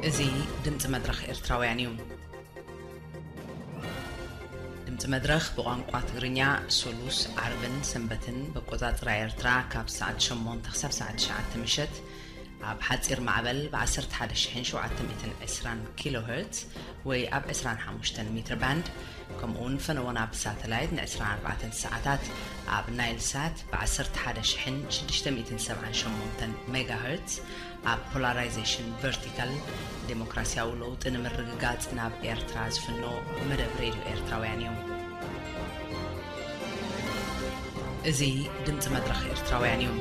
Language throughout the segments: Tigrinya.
እዚ ድምፂ መድረኽ ኤርትራውያን እዩ። ድምፂ መድረኽ ብቋንቋ ትግርኛ ሶሉስ፣ ዓርብን ሰንበትን በቆፃፅራ ኤርትራ ካብ ሰዓት ሸሞንተ ክሳብ ሰዓት ትሽዓተ ምሸት ኣብ ሓፂር ማዕበል ብ ዓሰርተ ሓደ ሺሕን ሸውዓተ ሚእትን ዕስራን ኪሎ ሄርትዝ ወይ ኣብ ዕስራን ሓሙሽተን ሜትር ባንድ፣ ከምኡ እውን ፈነወና ብሳተላይት ን ዕስራን ኣርባዕተን ሰዓታት ኣብ ናይል ሳት ብ ዓሰርተ ሓደ ሺሕን ሽዱሽተ ሚእትን ሰብዓን ሸሞንተን ሜጋ ሄርትዝ ኣብ ፖላራይዜሽን ቨርቲካል ዴሞክራሲያዊ ለውጢ ንምርግጋጽ ናብ ኤርትራ ዝፍኖ መደብ ሬድዮ ኤርትራውያን እዩ። እዚ ድምፂ መድረኽ ኤርትራውያን እዩ።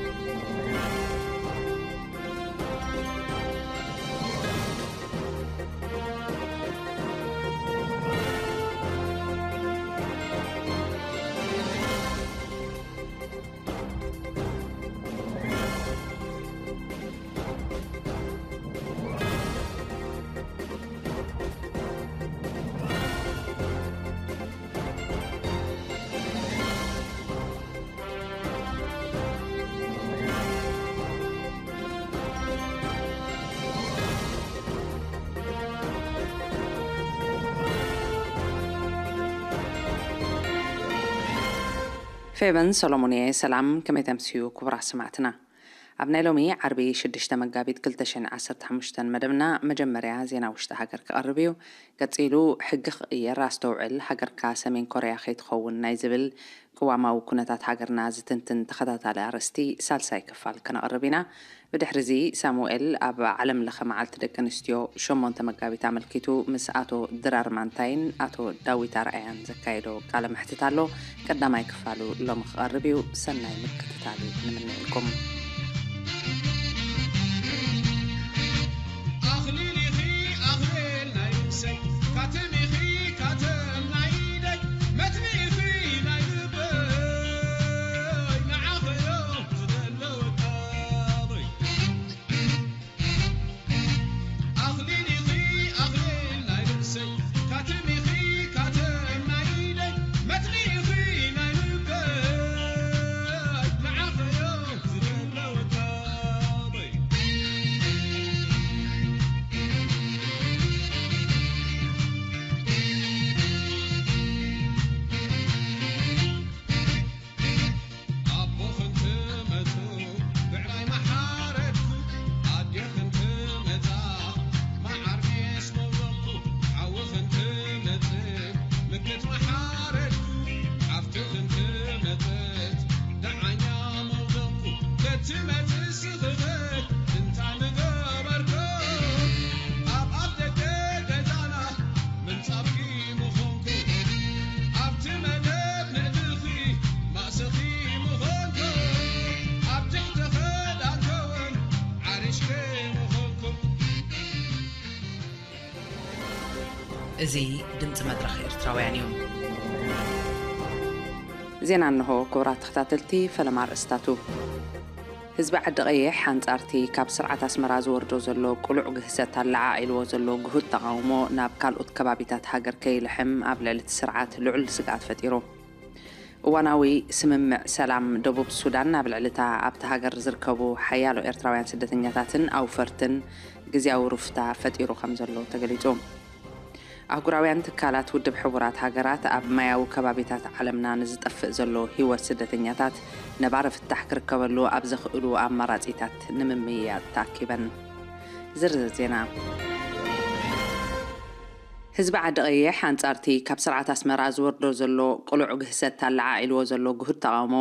ፌቨን ሰሎሞን እየ። ሰላም፣ ከመይ ተምስዩ ክቡራት ሰማዕትና? ኣብ ናይ ሎሚ ዓርቢ ሽዱሽተ መጋቢት ክልተ ሽሕን ዓሰርተ ሓሙሽተን መደብና መጀመርያ ዜና ውሽጢ ሃገር ክቐርብ እዩ። ቀጺሉ፣ ሕጊ ክቕየር ኣስተውዕል፣ ሃገርካ ሰሜን ኮርያ ከይትኸውን ናይ ዝብል ቅዋማዊ ኩነታት ሃገርና ዝትንትን ተኸታታሊ ኣርእስቲ ሳልሳይ ክፋል ከነቕርብ ኢና። ብድሕሪ እዚ ሳሙኤል ኣብ ዓለም ለኸ መዓልቲ ደቂ ኣንስትዮ ሸሞንተ መጋቢት ኣመልኪቱ ምስ ኣቶ ድራር ማንታይን ኣቶ ዳዊት ኣርኣያን ዘካየዶ ቃለ መሕትት ኣሎ። ቀዳማይ ክፋሉ ሎሚ ክቐርብ እዩ። ሰናይ ምክትታል ንምነየልኩም። ኣኽሊል ኢኺ ኣኽሊል ናይ ርእሰይ፣ ካትም ኢኺ ካትም ናይ ኢደይ፣ መትኒ ኢኺ ናይ ልበይ፣ ንዓኺ እዮም ዝደለወካ ኣበይ። ኣኽሊል ኢኺ ኣኽሊል ናይ ርእሰይ፣ ካትም ኢኺ ካትም ናይ ኢደይ፣ መትኒ ኢኺ ናይ ልበይ፣ ንዓኺ እዮም ዝደለወካ ኣበይ። ኣቦኽን ትመጹ ብዕራይ መሓረድኩ፣ ኣዴኽን ትመጻ መዓር ሜስ መውዘቕኩ፣ ሓውኽን ትመጽእ ምክት መሓረድኩ፣ ሓፍትኽን ትመጽእ ደዓኛ መውዘቕኩ፣ ተትመጽእ ስኽኽን እንታይ ምገበርኩ? ኣብ ኣፍ ደገ ገዛና ምንጻፍኪ ምኾንኩ፣ ኣብቲ መደብ ምእትኺ ማእሰኺ ምኾንኩ፣ ኣብ ትሕቲ ክዳንኪ እውን ዓሪሽኪ ምኾንኩ። እዚ ድምፂ መድረኽ ኤርትራውያን እዩ። ዜና እንሆ። ክቡራት ተኸታተልቲ፣ ፈለማ ኣርእስታቱ። ህዝቢ ዓዲ ቀይሕ ኣንጻርቲ ካብ ስርዓት ኣስመራ ዝወርዶ ዘሎ ቅሉዕ ግህሰት ኣለዓዒልዎ ዘሎ ግሁድ ተቓውሞ ናብ ካልኦት ከባቢታት ሃገር ከይልሕም ኣብ ልዕሊ እቲ ስርዓት ልዑል ስግኣት ፈጢሩ። እዋናዊ ስምምዕ ሰላም ደቡብ ሱዳን ኣብ ልዕሊ እታ ኣብታ ሃገር ዝርከቡ ሓያሎ ኤርትራውያን ስደተኛታትን ኣውፈርትን ግዝያዊ ሩፍታ ፈጢሩ ከም ዘሎ ተገሊጹ። ኣህጉራውያን ትካላት ውድብ ሕቡራት ሃገራት ኣብ ማያዊ ከባቢታት ዓለምና ንዝጠፍእ ዘሎ ህይወት ስደተኛታት ነባሪ ፍታሕ ክርከበሉ ኣብ ዘኽእሉ ኣማራጺታት ንምምይያጥ ተኣኪበን። ዝርዝር ዜና። ህዝቢ ዓዲ ቀይሕ ኣንጻርቲ ካብ ስርዓት ኣስመራ ዝወርዶ ዘሎ ቅሉዕ ግህሰት ኣለዓዒልዎ ዘሎ ግሁድ ተቓውሞ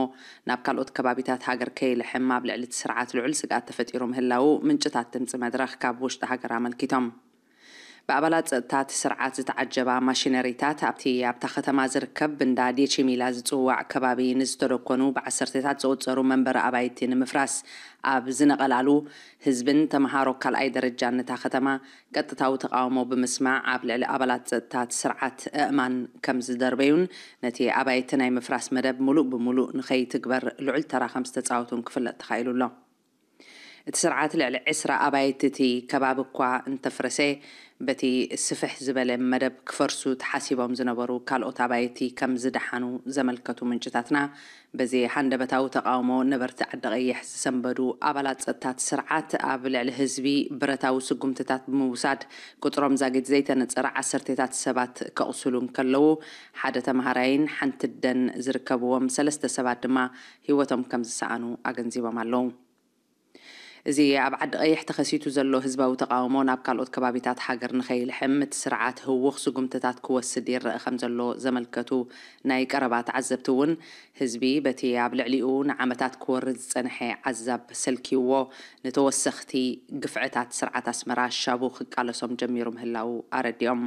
ናብ ካልኦት ከባቢታት ሃገር ከይልሕም ኣብ ልዕሊ እቲ ስርዓት ልዑል ስግኣት ተፈጢሩ ምህላዉ ምንጭታት ድምጺ መድረኽ ካብ ውሽጢ ሃገር ኣመልኪቶም። ብኣባላት ጸጥታ እቲ ስርዓት ዝተዓጀባ ማሽነሪታት ኣብቲ ኣብታ ከተማ ዝርከብ ብንዳ ዴቺሚላ ዝጽዋዕ ከባቢ ንዝተደኮኑ ብዓሰርተታት ዝቑጸሩ መንበሪ ኣባይቲ ንምፍራስ ኣብ ዝነቐላሉ፣ ህዝብን ተመሃሮ ካልኣይ ደረጃን ነታ ከተማ ቀጥታዊ ተቓውሞ ብምስማዕ ኣብ ልዕሊ ኣባላት ጸጥታ እቲ ስርዓት ኣእማን ከም ዝደርበዩን ነቲ ኣባይቲ ናይ ምፍራስ መደብ ምሉእ ብምሉእ ንኸይትግበር ልዑል ተራ ከም ዝተጻወቱን ክፍለጥ ተኻኢሉ ኣሎ። እቲ ስርዓት ልዕሊ ዕስራ ኣባይቲ እቲ ከባቢ እኳ እንተፍረሰ፣ በቲ ስፍሕ ዝበለ መደብ ክፈርሱ ተሓሲቦም ዝነበሩ ካልኦት ኣባይቲ ከም ዝደሓኑ ዘመልከቱ ምንጭታትና፣ በዚ ሃንደበታዊ ተቓውሞ ነበርቲ ዓዲ ቀይሕ ዝሰንበዱ ኣባላት ጸጥታ እቲ ስርዓት ኣብ ልዕሊ ህዝቢ ብረታዊ ስጉምትታት ብምውሳድ፣ ቁጽሮም ዛጊት ዘይተነጸረ ዓሰርተታት ሰባት ከቕስሉ እንከለዉ፣ ሓደ ተመሃራይን ሓንቲ ደን ዝርከብዎም ሰለስተ ሰባት ድማ ህይወቶም ከም ዝሰኣኑ ኣገንዚቦም ኣለዉ። እዚ ኣብ ዓዲ ቀይሕ ተኸሲቱ ዘሎ ህዝባዊ ተቓውሞ ናብ ካልኦት ከባቢታት ሃገር ንኸይልሕም እቲ ስርዓት ህውኽ ስጉምትታት ክወስድ ይረአ ከም ዘሎ ዘመልከቱ ናይ ቀረባ ተዓዘብቲ እውን፣ ህዝቢ በቲ ኣብ ልዕሊኡ ንዓመታት ክወርድ ዝጸንሐ ዓዛብ ሰልኪዎ፣ ንተወሰኽቲ ግፍዕታት ስርዓት ኣስመራ ሻቡ ክቃለሶም ጀሚሩ ምህላዉ ኣረዲኦም።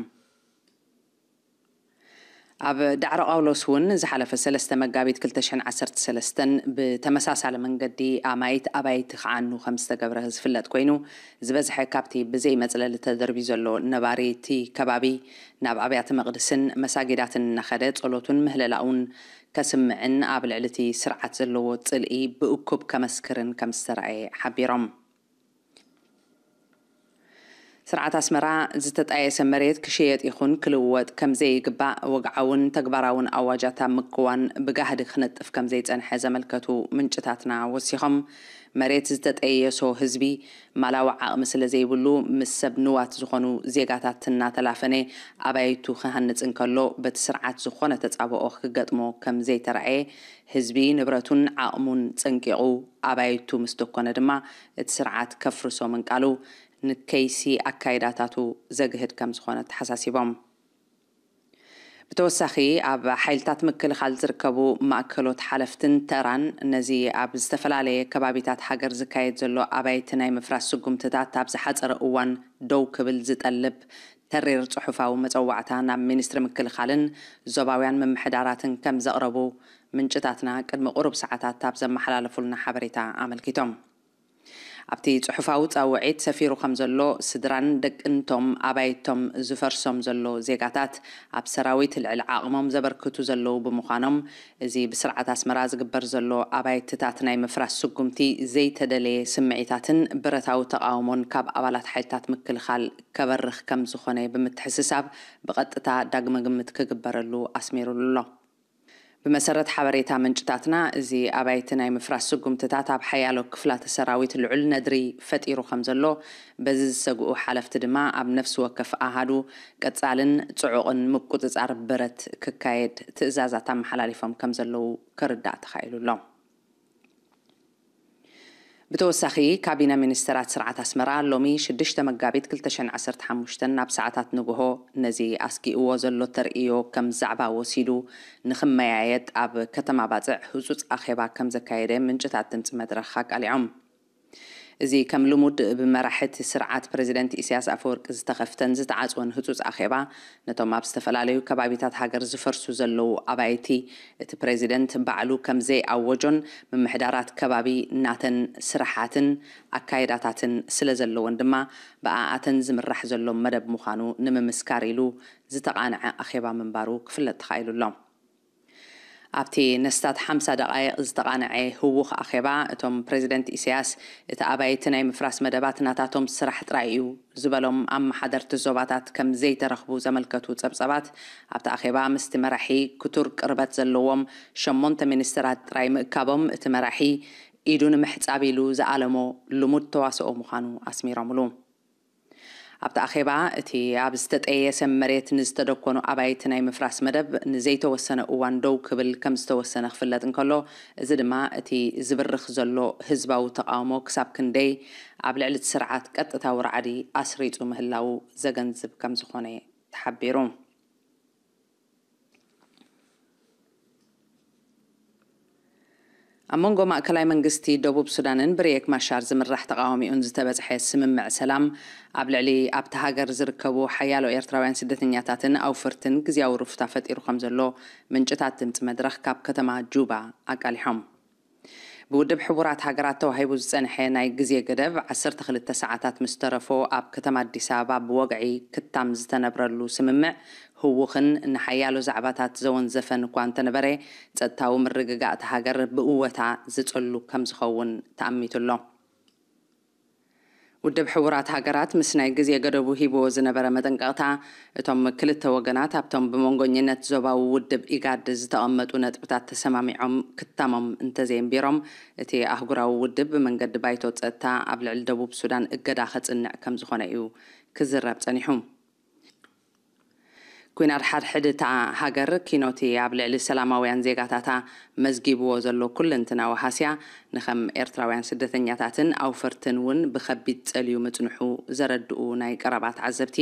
ኣብ ዳዕሮ ቃውሎስ እውን ዝሓለፈ ሰለስተ መጋቢት ክልተ ሽሕን ዓሰርተ ሰለስተን ብተመሳሳሊ መንገዲ ኣማይት ኣባይቲ ክዓኑ ከም ዝተገብረ ዝፍለጥ ኮይኑ፣ ዝበዝሐ ካብቲ ብዘይ መጽለሊ ተደርብዩ ዘሎ ነባሪ እቲ ከባቢ ናብ ኣብያተ መቕድስን መሳጊዳትን እናኸደ ጸሎቱን ምህለላኡን ከስምዕን ኣብ ልዕሊ እቲ ስርዓት ዘለዎ ጽልኢ ብእኩብ ከመስክርን ከም ዝተራእየ ሓቢሮም። ስርዓት ኣስመራ ዝተጣየሰ መሬት ክሽየጥ ይኹን ክልወጥ ከም ዘይግባእ ወግዓውን ተግባራውን ኣዋጃት ኣብ ምክዋን ብጋህዲ ክነጥፍ ከም ዘይጸንሐ ዘመልከቱ ምንጭታትና ወሲኾም፣ መሬት ዝተጠየሶ ህዝቢ ማላዊ ዓቕሚ ስለ ዘይብሉ፣ ምስ ሰብ ንዋት ዝኾኑ ዜጋታት እናተላፈነ ኣባይቱ ክሃንጽ እንከሎ፣ በቲ ስርዓት ዝኾነ ተጻብኦ ክገጥሞ ከም ዘይተራእየ፣ ህዝቢ ንብረቱን ዓቕሙን ጸንቂቑ ኣባይቱ ምስ ደኮነ ድማ፣ እቲ ስርዓት ከፍርሶ ምንቃሉ ንከይሲ ኣካይዳታቱ ዘግህድ ከም ዝኾነ ተሓሳሲቦም። ብተወሳኺ፣ ኣብ ሓይልታት ምክልኻል ዝርከቡ ማእከሎት ሓለፍትን ተራን፣ ነዚ ኣብ ዝተፈላለየ ከባቢታት ሃገር ዝካየድ ዘሎ ኣባይቲ ናይ ምፍራስ ስጉምትታት ኣብ ዝሓጸረ እዋን ደው ክብል ዝጠልብ ተሪር ጽሑፋዊ መጸዋዕታ ናብ ሚኒስትሪ ምክልኻልን ዞባውያን ምምሕዳራትን ከም ዘቕረቡ ምንጭታትና ቅድሚ ቁሩብ ሰዓታት ኣብ ዘመሓላለፉልና ሓበሬታ ኣመልኪቶም። ኣብቲ ጽሑፋዊ ጻውዒት ሰፊሩ ከም ዘሎ፣ ስድራን ደቅንቶም ኣባይቶም ዝፈርሶም ዘሎ ዜጋታት ኣብ ሰራዊት ልዕሊ ዓቕሞም ዘበርክቱ ዘለዉ ብምዃኖም፣ እዚ ብስርዓት ኣስመራ ዝግበር ዘሎ ኣባይትታት ናይ ምፍራስ ስጉምቲ ዘይተደለየ ስምዒታትን ብረታዊ ተቓውሞን ካብ ኣባላት ሓይልታት ምክልኻል ከበርኽ ከም ዝኾነ ብምትሕስሳብ፣ ብቐጥታ ዳግመ ግምት ክግበረሉ ኣስሚሩሉ ኣሎ። ብመሰረት ሓበሬታ ምንጭታትና፣ እዚ ኣባይቲ ናይ ምፍራስ ስጉምትታት ኣብ ሓያሎ ክፍላተ ሰራዊት ልዑል ነድሪ ፈጢሩ ከም ዘሎ፣ በዚ ዝሰግኡ ሓለፍቲ ድማ ኣብ ነፍሲ ወከፍ ኣሃዱ ቀጻልን ጽዑቕን ምቁጽጻር ብረት ክካየድ ትእዛዛት ኣመሓላሊፎም ከም ዘለዉ ክርዳእ ተኻኢሉ ኣሎ። ብተወሳኺ፣ ካቢነ ሚኒስተራት ስርዓት ኣስመራ ሎሚ ሽዱሽተ መጋቢት ክልተ ሽሕን ዓሰርተ ሓሙሽተን ናብ ሰዓታት ንግሆ ነዚ ኣስጊእዎ ዘሎ ተርእዮ ከም ዛዕባ ወሲዱ ንኽመያየጥ ኣብ ከተማ ባጽዕ ህጹጽ ኣኼባ ከም ዘካየደ ምንጭታት ድምጺ መድረኽ ኣቃሊዖም። እዚ ከም ልሙድ ብመራሒ እቲ ስርዓት ፕረዚደንት ኢሳያስ ኣፈወርቂ ዝተኸፍተን ዝተዓጽወን ህጹጽ ኣኼባ፣ ነቶም ኣብ ዝተፈላለዩ ከባቢታት ሃገር ዝፈርሱ ዘለዉ ኣባይቲ፣ እቲ ፕረዚደንት ባዕሉ ከም ዘይኣወጆን፣ ምምሕዳራት ከባቢ ናተን ስራሓትን ኣካይዳታትን ስለ ዘለወን ድማ፣ ብኣኣተን ዝምራሕ ዘሎ መደብ ምዃኑ ንምምስካር ኢሉ ዝተቓንዐ ኣኼባ ምንባሩ ክፍለጥ ተኻኢሉ ኣሎ። ኣብቲ ነስታት ሓምሳ ደቓይቕ ዝተቓንዐ ህዉኽ ኣኼባ፣ እቶም ፕረዚደንት ኢሳያስ፣ እቲ ኣባይቲ ናይ ምፍራስ መደባት ናታቶም ስራሕ ጥራይ እዩ ዝበሎም ኣመሓደርቲ ዞባታት ከም ዘይተረኽቡ ዘመልከቱ ጸብጸባት፣ ኣብቲ ኣኼባ ምስቲ መራሒ ክቱር ቅርበት ዘለዎም ሸሞንተ ሚኒስተራት ጥራይ ምእካቦም፣ እቲ መራሒ ኢዱ ንምሕጻብ ኢሉ ዝኣለሞ ልሙድ ተዋስኦ ምዃኑ ኣስሚሮምሉ። ኣብቲ ኣኼባ፣ እቲ ኣብ ዝተጠየሰ መሬት ንዝተደኮኑ ኣባይቲ ናይ ምፍራስ መደብ ንዘይተወሰነ እዋን ደው ክብል ከም ዝተወሰነ ክፍለጥ እንከሎ፣ እዚ ድማ እቲ ዝብርኽ ዘሎ ህዝባዊ ተቓውሞ ክሳብ ክንደይ ኣብ ልዕሊ እቲ ስርዓት ቀጥታዊ ራዕዲ ኣስሪጹ ምህላዉ ዘገንዝብ ከም ዝኾነ ተሓቢሩ። ኣብ መንጎ ማእከላይ መንግስቲ ደቡብ ሱዳንን ብሪየክ ማሻር ዝምራሕ ተቓዋሚኡን ዝተበጽሐ ስምምዕ ሰላም፣ ኣብ ልዕሊ ኣብታ ሃገር ዝርከቡ ሓያሎ ኤርትራውያን ስደተኛታትን ኣውፈርትን ግዝያዊ ሩፍታ ፈጢሩ ከም ዘሎ ምንጭታት ድምጺ መድረኽ ካብ ከተማ ጁባ ኣቃሊሖም። ብውድብ ሕቡራት ሃገራት ተዋሂቡ ዝጸንሐ ናይ ግዜ ገደብ ዓሰርተ ክልተ ሰዓታት ምስ ተረፎ፣ ኣብ ከተማ ኣዲስ ኣበባ ብወግዒ ክታም ዝተነብረሉ ስምምዕ፣ ህዉኽን ንሓያሎ ዛዕባታት ዘወንዘፈን እኳ እንተነበረ፣ ጸጥታዊ ምርግጋእ እታ ሃገር ብእወታ ዝጸሉ ከም ዝኸውን ተኣሚቱ ኣሎ። ውድብ ሕቡራት ሃገራት ምስ ናይ ግዜ ገደቡ ሂብዎ ዝነበረ መጠንቀቕታ፣ እቶም ክልተ ወገናት ኣብቶም ብመንጎኝነት ዞባዊ ውድብ ኢጋድ ዝተቐመጡ ነጥብታት ተሰማሚዖም ክታሞም እንተዘየንቢሮም፣ እቲ ኣህጉራዊ ውድብ ብመንገዲ ባይቶ ጸጥታ ኣብ ልዕሊ ደቡብ ሱዳን እገዳ ከጽንዕ ከም ዝኾነ እዩ ክዝረብ ጸኒሑ። ኲናት ሓድሕድ እታ ሃገር ኪኖቲ ኣብ ልዕሊ ሰላማውያን ዜጋታታ መዝጊብዎ ዘሎ ኩለንትናዊ ሃስያ፣ ንኸም ኤርትራውያን ስደተኛታትን ኣውፈርትን እውን ብኸቢድ ጸልዩ ምጽንሑ ዘረድኡ ናይ ቀረባ ተዓዘብቲ፣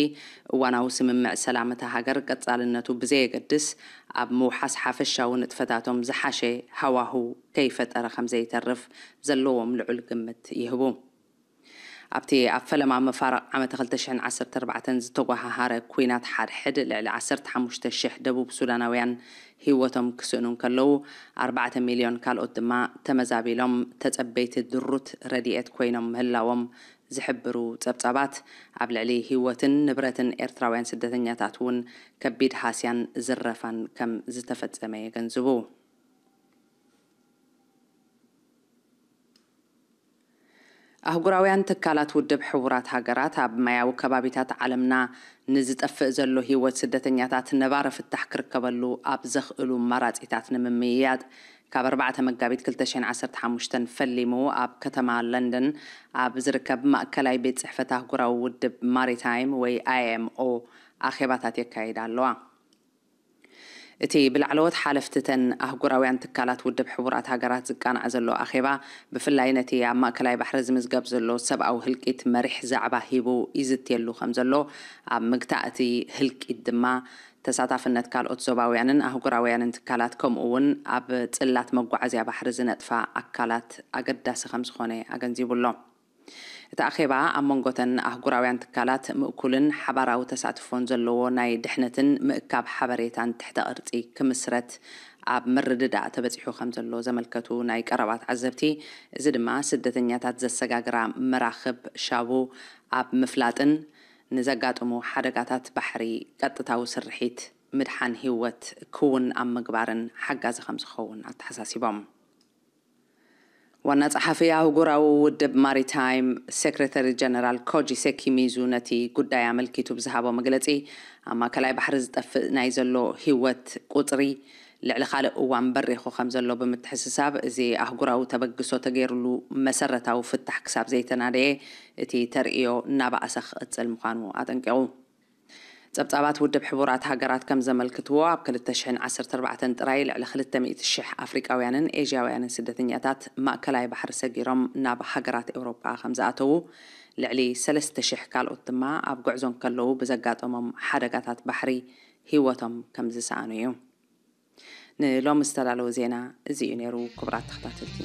እዋናዊ ስምምዕ ሰላም እታ ሃገር ቀጻልነቱ ብዘየገድስ፣ ኣብ ምውሓስ ሓፈሻዊ ንጥፈታቶም ዝሓሸ ሃዋህው ከይፈጠረ ከም ዘይተርፍ ዘለዎም ልዑል ግምት ይህቡ። ኣብቲ ኣብ ፈለማ መፋርቕ ዓመት ክልተ ሽሕን ዓሰርተ ኣርባዕተን ዝተጓሃሃረ ኲናት ሓድሕድ፣ ልዕሊ ዓሰርተ ሓሙሽተ ሽሕ ደቡብ ሱዳናውያን ህይወቶም ክስእኑ እንከለዉ፣ ኣርባዕተ ሚልዮን ካልኦት ድማ ተመዛቢሎም ተጸበይቲ ድሩት ረድኤት ኮይኖም ምህላዎም ዝሕብሩ ጸብጻባት፣ ኣብ ልዕሊ ህይወትን ንብረትን ኤርትራውያን ስደተኛታት እውን ከቢድ ሃስያን ዝረፋን ከም ዝተፈጸመ የገንዝቡ። ኣህጉራውያን ትካላት ውድብ ሕቡራት ሃገራት ኣብ ማያዊ ከባቢታት ዓለምና ንዝጠፍእ ዘሎ ህይወት ስደተኛታት ነባሪ ፍታሕ ክርከበሉ ኣብ ዘኽእሉ ኣማራጺታት ንምምይያጥ፣ ካብ ኣርባዕተ መጋቢት ክልተ ሽሕን ዓሰርተ ሓሙሽተን ፈሊሙ ኣብ ከተማ ለንደን ኣብ ዝርከብ ማእከላይ ቤት ጽሕፈት ኣህጉራዊ ውድብ ማሪታይም ወይ ኣይ ኤም ኦ ኣኼባታት የካይዳ ኣለዋ። እቲ ብላዕለዎት ሓለፍቲ ተን ኣህጉራውያን ትካላት ውድብ ሕቡራት ሃገራት ዝቃናዕ ዘሎ ኣኼባ፣ ብፍላይ ነቲ ኣብ ማእከላይ ባሕሪ ዝምዝገብ ዘሎ ሰብኣዊ ህልቂት መሪሕ ዛዕባ ሂቡ ይዝትየሉ ከም ዘሎ፣ ኣብ ምግታእ እቲ ህልቂት ድማ ተሳታፍነት ካልኦት ዞባውያንን ኣህጉራውያንን ትካላት፣ ከምኡ እውን ኣብ ጽላት መጓዓዝያ ባሕሪ ዝነጥፋ ኣካላት ኣገዳሲ ከም ዝኾነ ኣገንዚቡ ኣሎ። እቲ ኣኼባ ኣብ መንጎተን ኣህጉራውያን ትካላት ምእኩልን ሓባራዊ ተሳትፎን ዘለዎ ናይ ድሕነትን ምእካብ ሓበሬታን ትሕተ ቅርጺ ክምስረት ኣብ ምርድዳእ ተበጺሑ ከም ዘሎ ዘመልከቱ ናይ ቀረባ ተዓዘብቲ፣ እዚ ድማ ስደተኛታት ዘሰጋግራ መራኽብ ሻቡ ኣብ ምፍላጥን ንዘጋጥሙ ሓደጋታት ባሕሪ ቀጥታዊ ስርሒት ምድሓን ህይወት ክውን ኣብ ምግባርን ሓጋዚ ከም ዝኸውን ኣተሓሳሲቦም። ዋና ጸሓፊ ኣህጉራዊ ውድብ ማሪታይም ሴክሬተሪ ጀነራል ኮጂ ሴኪሚዙ ነቲ ጉዳይ ኣመልኪቱ ብዝሃቦ መግለጺ፣ ኣብ ማእከላይ ባሕሪ ዝጠፍእ ናይ ዘሎ ህይወት ቁጽሪ ልዕሊ ካልእ እዋን በሪኹ ከም ዘሎ ብምትሕስሳብ፣ እዚ ኣህጉራዊ ተበግሶ ተገይሩሉ መሰረታዊ ፍታሕ ክሳብ ዘይተናደየ፣ እቲ ተርእዮ እናበኣሰ ክቕጽል ምዃኑ ኣጠንቂቑ። ጸብጻባት ውድብ ሕቡራት ሃገራት ከም ዘመልክትዎ፣ ኣብ ክልተ ሽሕን ዓሰርተ ኣርባዕተን ጥራይ ልዕሊ ክልተ ሚእቲ ሽሕ ኣፍሪቃውያንን ኤዥያውያንን ስደተኛታት ማእከላይ ባሕሪ ሰጊሮም ናብ ሃገራት ኤውሮጳ ከም ዝኣተዉ፣ ልዕሊ ሰለስተ ሽሕ ካልኦት ድማ ኣብ ጉዕዞ እንከለዉ ብዘጋጠሞም ሓደጋታት ባሕሪ ህይወቶም ከም ዝሰኣኑ እዩ። ንሎሚ ዝተዳለወ ዜና እዚ እዩ ነይሩ። ክቡራት ተኸታተልቲ፣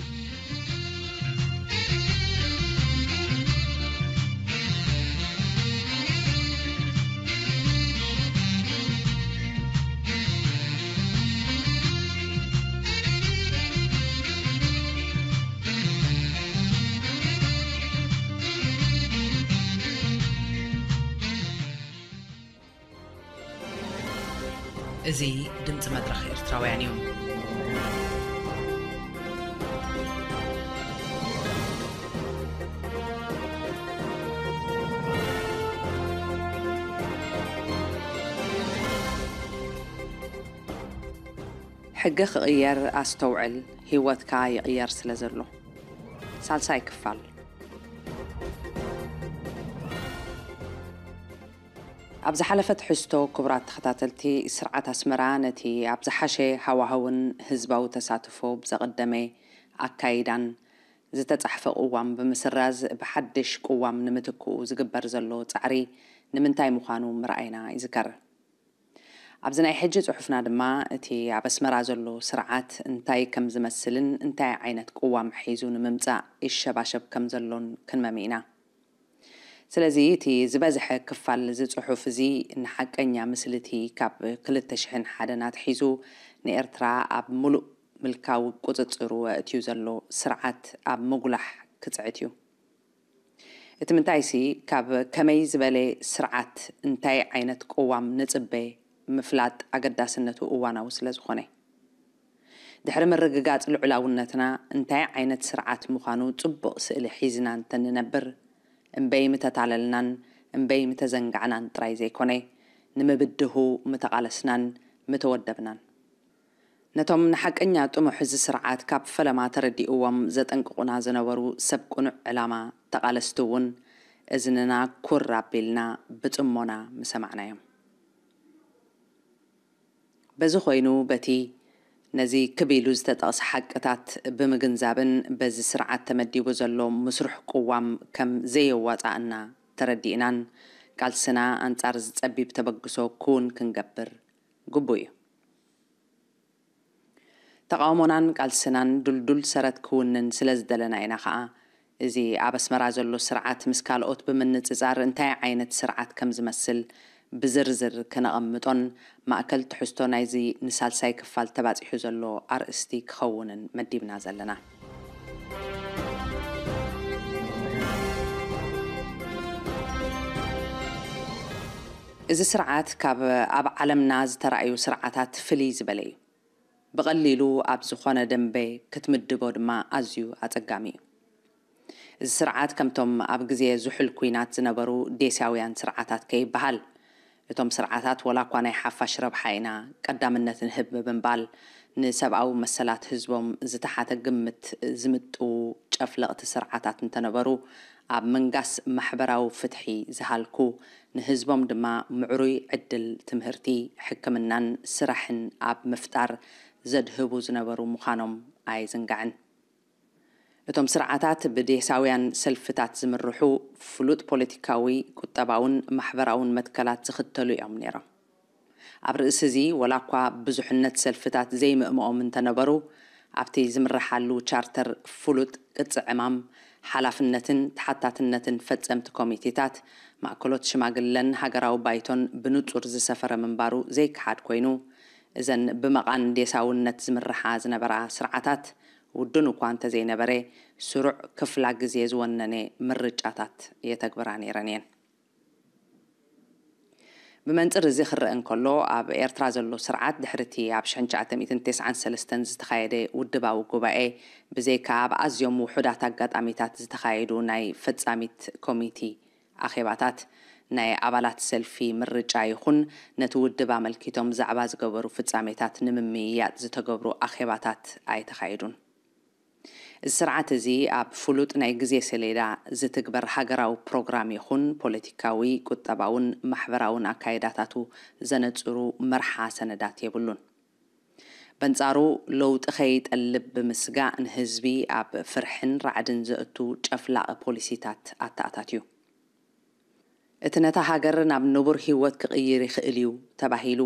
እዚ ድምፂ መድረኽ ኤርትራውያን እዩ። ሕጊ ክቕየር ኣስተውዕል፣ ህይወትካ ይቕየር ስለ ዘሎ። ሳልሳይ ክፋል። ኣብ ዝሓለፈ ትሕዝቶ፣ ክቡራት ተኸታተልቲ፣ ስርዓት ኣስመራ ነቲ ኣብ ዝሓሸ ሃዋህውን ህዝባዊ ተሳትፎ ብዘቐደመ ኣካይዳን ዝተጻሕፈ ቅዋም ብምስራዝ ብሓድሽ ቅዋም ንምትክኡ ዝግበር ዘሎ ጻዕሪ ንምንታይ ምዃኑ ምርኣይና ይዝከር። ኣብዚ ናይ ሕጂ ጽሑፍና ድማ እቲ ኣብ ኣስመራ ዘሎ ስርዓት እንታይ ከም ዝመስልን እንታይ ዓይነት ቅዋም ሒዙ ንምምጻእ ይሸባሸብ ከም ዘሎን ክንመሚ ኢና። ስለዚ እቲ ዝበዝሐ ክፋል እዚ ጽሑፍ እዚ ንሓቀኛ ምስሊቲ ካብ ክልተ ሽሕን ሓደን ኣትሒዙ ንኤርትራ ኣብ ምሉእ ምልካዊ ቁጽጽሩ ኣእትዩ ዘሎ ስርዓት ኣብ ምጉላሕ ክጽዕት እዩ። እቲ ምንታይሲ ካብ ከመይ ዝበለ ስርዓት እንታይ ዓይነት ቅዋም ንጽበ ምፍላጥ ኣገዳስነቱ እዋናዊ ስለ ዝኾነ። ድሕሪ ምርግጋጽ ልዑላውነትና እንታይ ዓይነት ስርዓት ምዃኑ ጽቡቕ ስእሊ ሒዝና እንተንነብር፣ እምበይ ምተታለልናን እምበይ ምተዘንጋዕናን ጥራይ ዘይኮነ፣ ንምብድሁ ምተቓለስናን ምተወደብናን። ነቶም ንሓቀኛ ጥሙሕ እዚ ስርዓት ካብ ፈለማ ተረዲእዎም ዘጠንቅቑና ዝነበሩ ሰብ ቅኑዕ ዕላማ ተቓለስቲ እውን እዝንና ኩር ኣቢልና ብጽሞና ምሰማዕናዮም። በዚ ኮይኑ በቲ ነዚ ክብ ኢሉ ዝተጠቕሰ ሓቅታት ብምግንዛብን በዚ ስርዓት ተመዲቡ ዘሎ ምስሩሕ ቅዋም ከም ዘየዋጻእና ተረዲእናን ቃልስና ኣንጻር ዝጸቢብ ተበግሶ ክውን ክንገብር ግቡእ እዩ። ተቓውሞናን ቃልስናን ድልዱል ሰረት ክውንን ስለ ዝደለና ኢና ኸኣ፣ እዚ ኣብ ኣስመራ ዘሎ ስርዓት ምስ ካልኦት ብምንጽጻር እንታይ ዓይነት ስርዓት ከም ዝመስል ብዝርዝር ክነቐምጦን ማእከል ትሕዝቶ ናይዚ ንሳልሳይ ክፋል ተባጺሑ ዘሎ ኣርእስቲ ክኸውንን መዲብና ዘለና። እዚ ስርዓት ካብ ኣብ ዓለምና ዝተራእዩ ስርዓታት ፍልይ ዝበለ እዩ። ብቐሊሉ ኣብ ዝኾነ ደንበ ክትምድቦ ድማ ኣዝዩ ኣጸጋሚ እዩ። እዚ ስርዓት ከምቶም ኣብ ግዜ ዝሑል ኲናት ዝነበሩ ዴስያውያን ስርዓታት ከይበሃል፣ እቶም ስርዓታት ወላ እኳ ናይ ሓፋሽ ረብሓ ኢና ቀዳምነት ንህብ ብምባል ንሰብኣዊ መሰላት ህዝቦም ዝተሓተ ግምት ዝምጥዉ ጨፍለቕቲ ስርዓታት እንተነበሩ፣ ኣብ ምንጋስ ማሕበራዊ ፍትሒ ዝሃልኩ፣ ንህዝቦም ድማ ምዕሩይ ዕድል ትምህርቲ፣ ሕክምናን ስራሕን ኣብ ምፍጣር ዘድህቡ ዝነበሩ ምዃኖም ኣይዝንጋዕን። እቶም ስርዓታት ብዴሳውያን ሰልፍታት ዝምርሑ ፍሉጥ ፖለቲካዊ፣ ቁጠባውን ማሕበራውን መትከላት ዝኽተሉ እዮም ነይሮም። ኣብ ርእሲ እዚ፣ ወላ እኳ ብዙሕነት ሰልፍታት ዘይምእምኦም እንተነበሩ፣ ኣብቲ ዝምርሓሉ ቻርተር ፍሉጥ ቅጽ ዕማም፣ ሓላፍነትን ተሓታትነትን ፈጸምቲ ኮሚቴታት፣ ማእከሎት ሽማግለን ሃገራዊ ባይቶን ብንጹር ዝሰፈረ ምንባሩ ዘይከሓድ ኮይኑ፣ እዘን ብመቓን ዴሳውነት ዝምርሓ ዝነበራ ስርዓታት፣ ውዱን እኳ እንተዘይነበረ፣ ስሩዕ ክፍላ ግዜ ዝወነነ ምርጫታት የተግብራ ነይረን እየን። ብመንጽር እዚ ክረአ እንከሎ፣ ኣብ ኤርትራ ዘሎ ስርዓት ድሕሪ እቲ ኣብ ሽሕን ትሽዓተ ሚእትን ተስዓን ሰለስተን ዝተኻየደ ውድባዊ ጉባኤ፣ ብዘይካ ኣብ ኣዝዮም ውሑዳት ኣጋጣሚታት ዝተኻየዱ ናይ ፈጻሚት ኮሚቲ ኣኼባታት፣ ናይ ኣባላት ሰልፊ ምርጫ ይኹን ነቲ ውድብ ኣመልኪቶም ዛዕባ ዝገበሩ ፍጻሜታት ንምምይያጥ ዝተገብሩ ኣኼባታት ኣይተኻየዱን። እዚ ስርዓት እዚ ኣብ ፍሉጥ ናይ ግዜ ሰሌዳ ዝትግበር ሃገራዊ ፕሮግራም ይኹን ፖለቲካዊ፣ ቁጠባውን ማሕበራውን ኣካይዳታቱ ዘነጽሩ መርሓ ሰነዳት የብሉን። በንጻሩ፣ ለውጢ ከይጠልብ ብምስጋእ ንህዝቢ ኣብ ፍርሕን ራዕድን ዘእቱ ጨፍላቒ ፖሊሲታት ኣተኣታትዩ። እቲ ነታ ሃገር ናብ ንቡር ህይወት ክቕይር ይኽእል እዩ ተባሂሉ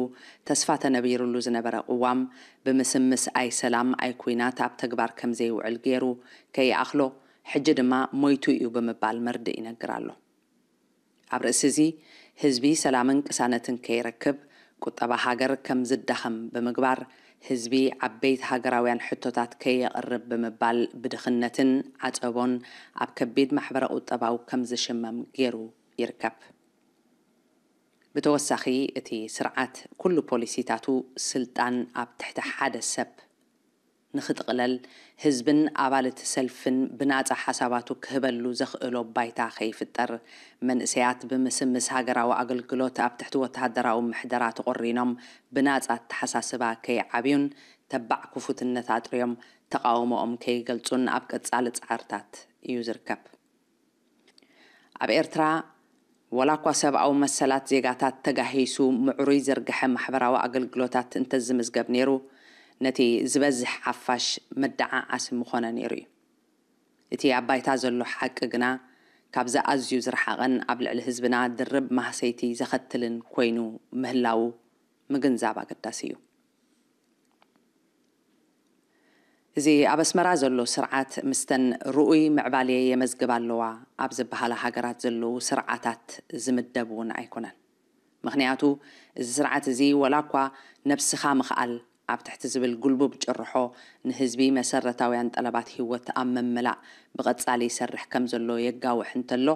ተስፋ ተነቢሩሉ ዝነበረ ቅዋም፣ ብምስምስ ኣይ ሰላም ኣይ ኲናት ኣብ ተግባር ከም ዘይውዕል ገይሩ ከይኣኽሎ፣ ሕጂ ድማ ሞይቱ እዩ ብምባል መርድእ ይነግር ኣሎ። ኣብ ርእሲ እዚ፣ ህዝቢ ሰላምን ቅሳነትን ከይረክብ፣ ቁጠባ ሃገር ከም ዝዳኸም ብምግባር፣ ህዝቢ ዓበይቲ ሃገራውያን ሕቶታት ከየቕርብ ብምባል ብድኽነትን ዓጸቦን ኣብ ከቢድ ማሕበረ ቁጠባዊ ከም ዝሽመም ገይሩ ይርከብ። ብተወሳኺ፣ እቲ ስርዓት ኩሉ ፖሊሲታቱ ስልጣን ኣብ ትሕቲ ሓደ ሰብ ንኽጥቕለል፣ ህዝብን ኣባል እቲ ሰልፍን ብናጻ ሓሳባቱ ክህበሉ ዘኽእሎ ባይታ ከይፍጠር፣ መንእሰያት ብምስምስ ሃገራዊ ኣገልግሎት ኣብ ትሕቲ ወተሃደራዊ ምሕደራ ተቖሪኖም ብናጻ ኣተሓሳስባ ከይዓብዩን ተባዕ ክፉትነት ኣጥርዮም ተቓውሞኦም ከይገልጹን ኣብ ቀጻሊ ጻዕርታት እዩ ዝርከብ። ኣብ ኤርትራ፣ ወላ እኳ ሰብኣዊ መሰላት ዜጋታት ተጋሂሱ ምዕሩይ ዝርግሐ ማሕበራዊ ኣገልግሎታት እንተዝምዝገብ ነይሩ፣ ነቲ ዝበዝሕ ሓፋሽ መደዓዓሲ ምኾነ ነይሩ እዩ። እቲ ኣብ ባይታ ዘሎ ሓቂ ግና፣ ካብዚ ኣዝዩ ዝረሓቐን ኣብ ልዕሊ ህዝብና ድርብ ማህሰይቲ ዘኸትልን ኮይኑ ምህላዉ ምግንዛብ ኣገዳሲ እዩ። እዚ ኣብ ኣስመራ ዘሎ ስርዓት፣ ምስተን ርኡይ ምዕባሌ የመዝግባ ኣለዋ ኣብ ዝበሃላ ሃገራት ዘለዉ ስርዓታት ዝምደብ እውን ኣይኮነን። ምኽንያቱ፣ እዚ ስርዓት እዚ፣ ወላ እኳ ነብስኻ ምኽኣል ኣብ ትሕቲ ዝብል ጉልቡብ ጭርሖ ንህዝቢ መሰረታውያን ጠለባት ህይወት ኣብ ምምላእ ብቐጻሊ ይሰርሕ ከም ዘሎ የጋውሕ እንተሎ፣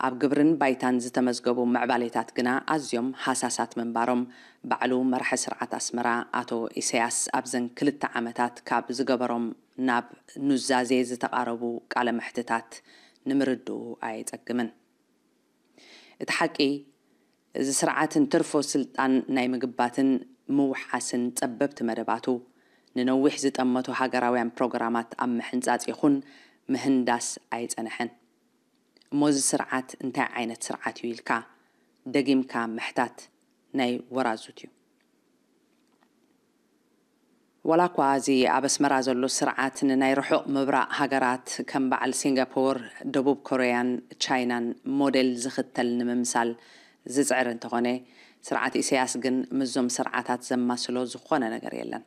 ኣብ ግብርን ባይታን ዝተመዝገቡ ምዕባሌታት ግና ኣዝዮም ሃሳሳት ምንባሮም፣ ባዕሉ መራሒ ስርዓት ኣስመራ ኣቶ ኢሳያስ ኣብዘን ክልተ ዓመታት ካብ ዝገበሮም ናብ ኑዛዜ ዝተቓረቡ ቃለ መሕትታት ንምርድኡ ኣየጸግምን። እቲ ሓቂ፣ እዚ ስርዓት እንትርፎ ስልጣን ናይ ምግባትን ምውሓስን ጸበብቲ መደባቱ፣ ንነዊሕ ዝጠመቱ ሃገራውያን ፕሮግራማት ኣብ ምሕንጻጽ ይኹን ምህንዳስ ኣይጸንሐን። እሞ እዚ ስርዓት እንታይ ዓይነት ስርዓት እዩ ኢልካ ደጊምካ ምሕታት ናይ ወራዙት እዩ። ዋላ እኳ እዚ ኣብ ኣስመራ ዘሎ ስርዓት ንናይ ርሑቕ ምብራቕ ሃገራት ከም በዓል ሲንጋፖር፣ ደቡብ ኮርያን ቻይናን ሞዴል ዝኽተል ንምምሳል ዝጽዕር እንተኾነ፣ ስርዓት ኢሳያስ ግን ምስዞም ስርዓታት ዘማስሎ ዝኾነ ነገር የለን።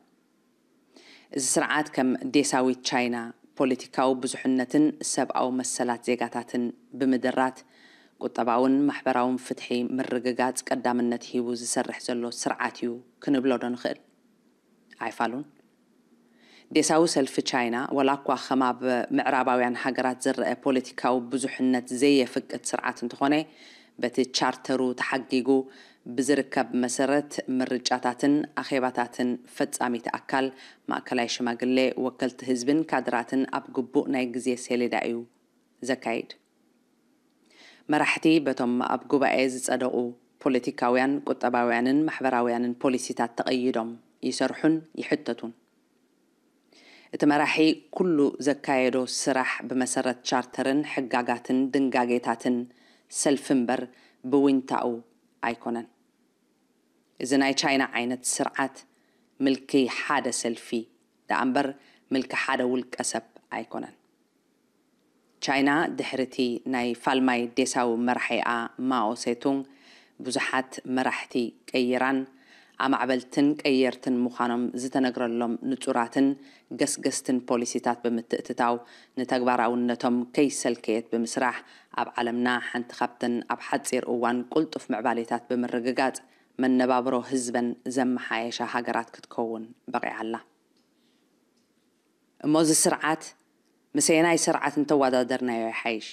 እዚ ስርዓት ከም ዴሳዊት ቻይና ፖለቲካዊ ብዙሕነትን ሰብኣዊ መሰላት ዜጋታትን ብምድራት፣ ቁጠባውን ማሕበራውን ፍትሒ ምርግጋጽ ቀዳምነት ሂቡ ዝሰርሕ ዘሎ ስርዓት እዩ ክንብሎ ዶ ንኽእል? ኣይፋሉን። ዴሳዊ ሰልፊ ቻይና፣ ዋላ እኳ ከም ኣብ ምዕራባውያን ሃገራት ዝረአ ፖለቲካዊ ብዙሕነት ዘየፍቅድ ስርዓት እንተኾነ፣ በቲ ቻርተሩ ተሓጊጉ ብዝርከብ መሰረት ምርጫታትን ኣኼባታትን ፈጻሚት ኣካል ማእከላይ ሽማግሌ፣ ወከልቲ ህዝብን ካድራትን ኣብ ግቡእ ናይ ግዜ ሰሌዳ እዩ ዘካይድ። መራሕቲ በቶም ኣብ ጉባኤ ዝጸደቑ ፖለቲካውያን፣ ቁጠባውያንን ማሕበራውያንን ፖሊሲታት ተቐይዶም ይሰርሑን ይሕተቱን። እቲ መራሒ ኩሉ ዘካየዶ ስራሕ ብመሰረት ቻርተርን ሕጋጋትን ድንጋጌታትን ሰልፊ እምበር ብዊንታኡ ኣይኮነን። እዚ ናይ ቻይና ዓይነት ስርዓት ምልኪ ሓደ ሰልፊ ደኣ እምበር ምልኪ ሓደ ውልቀ ሰብ ኣይኮነን። ቻይና ድሕሪ እቲ ናይ ፋልማይ ዴሳዊ መራሒኣ ማኦ ሴቱንግ ብዙሓት መራሕቲ ቀይራን ኣማዕበልትን ቀየርትን ምዃኖም ዝተነግረሎም ንጹራትን ገስገስትን ፖሊሲታት ብምትእትታው ንተግባራውነቶም ከይሰልከየት ብምስራሕ ኣብ ዓለምና ሓንቲ ካብተን ኣብ ሓጺር እዋን ቅልጡፍ ምዕባሌታት ብምርግጋጽ መነባብሮ ህዝበን ዘመሓየሻ ሃገራት ክትከውን በቒዓ ኣላ። እሞ እዚ ስርዓት ምስ ኣየናይ ስርዓት እንተወዳደርናዮ ይሓይሽ?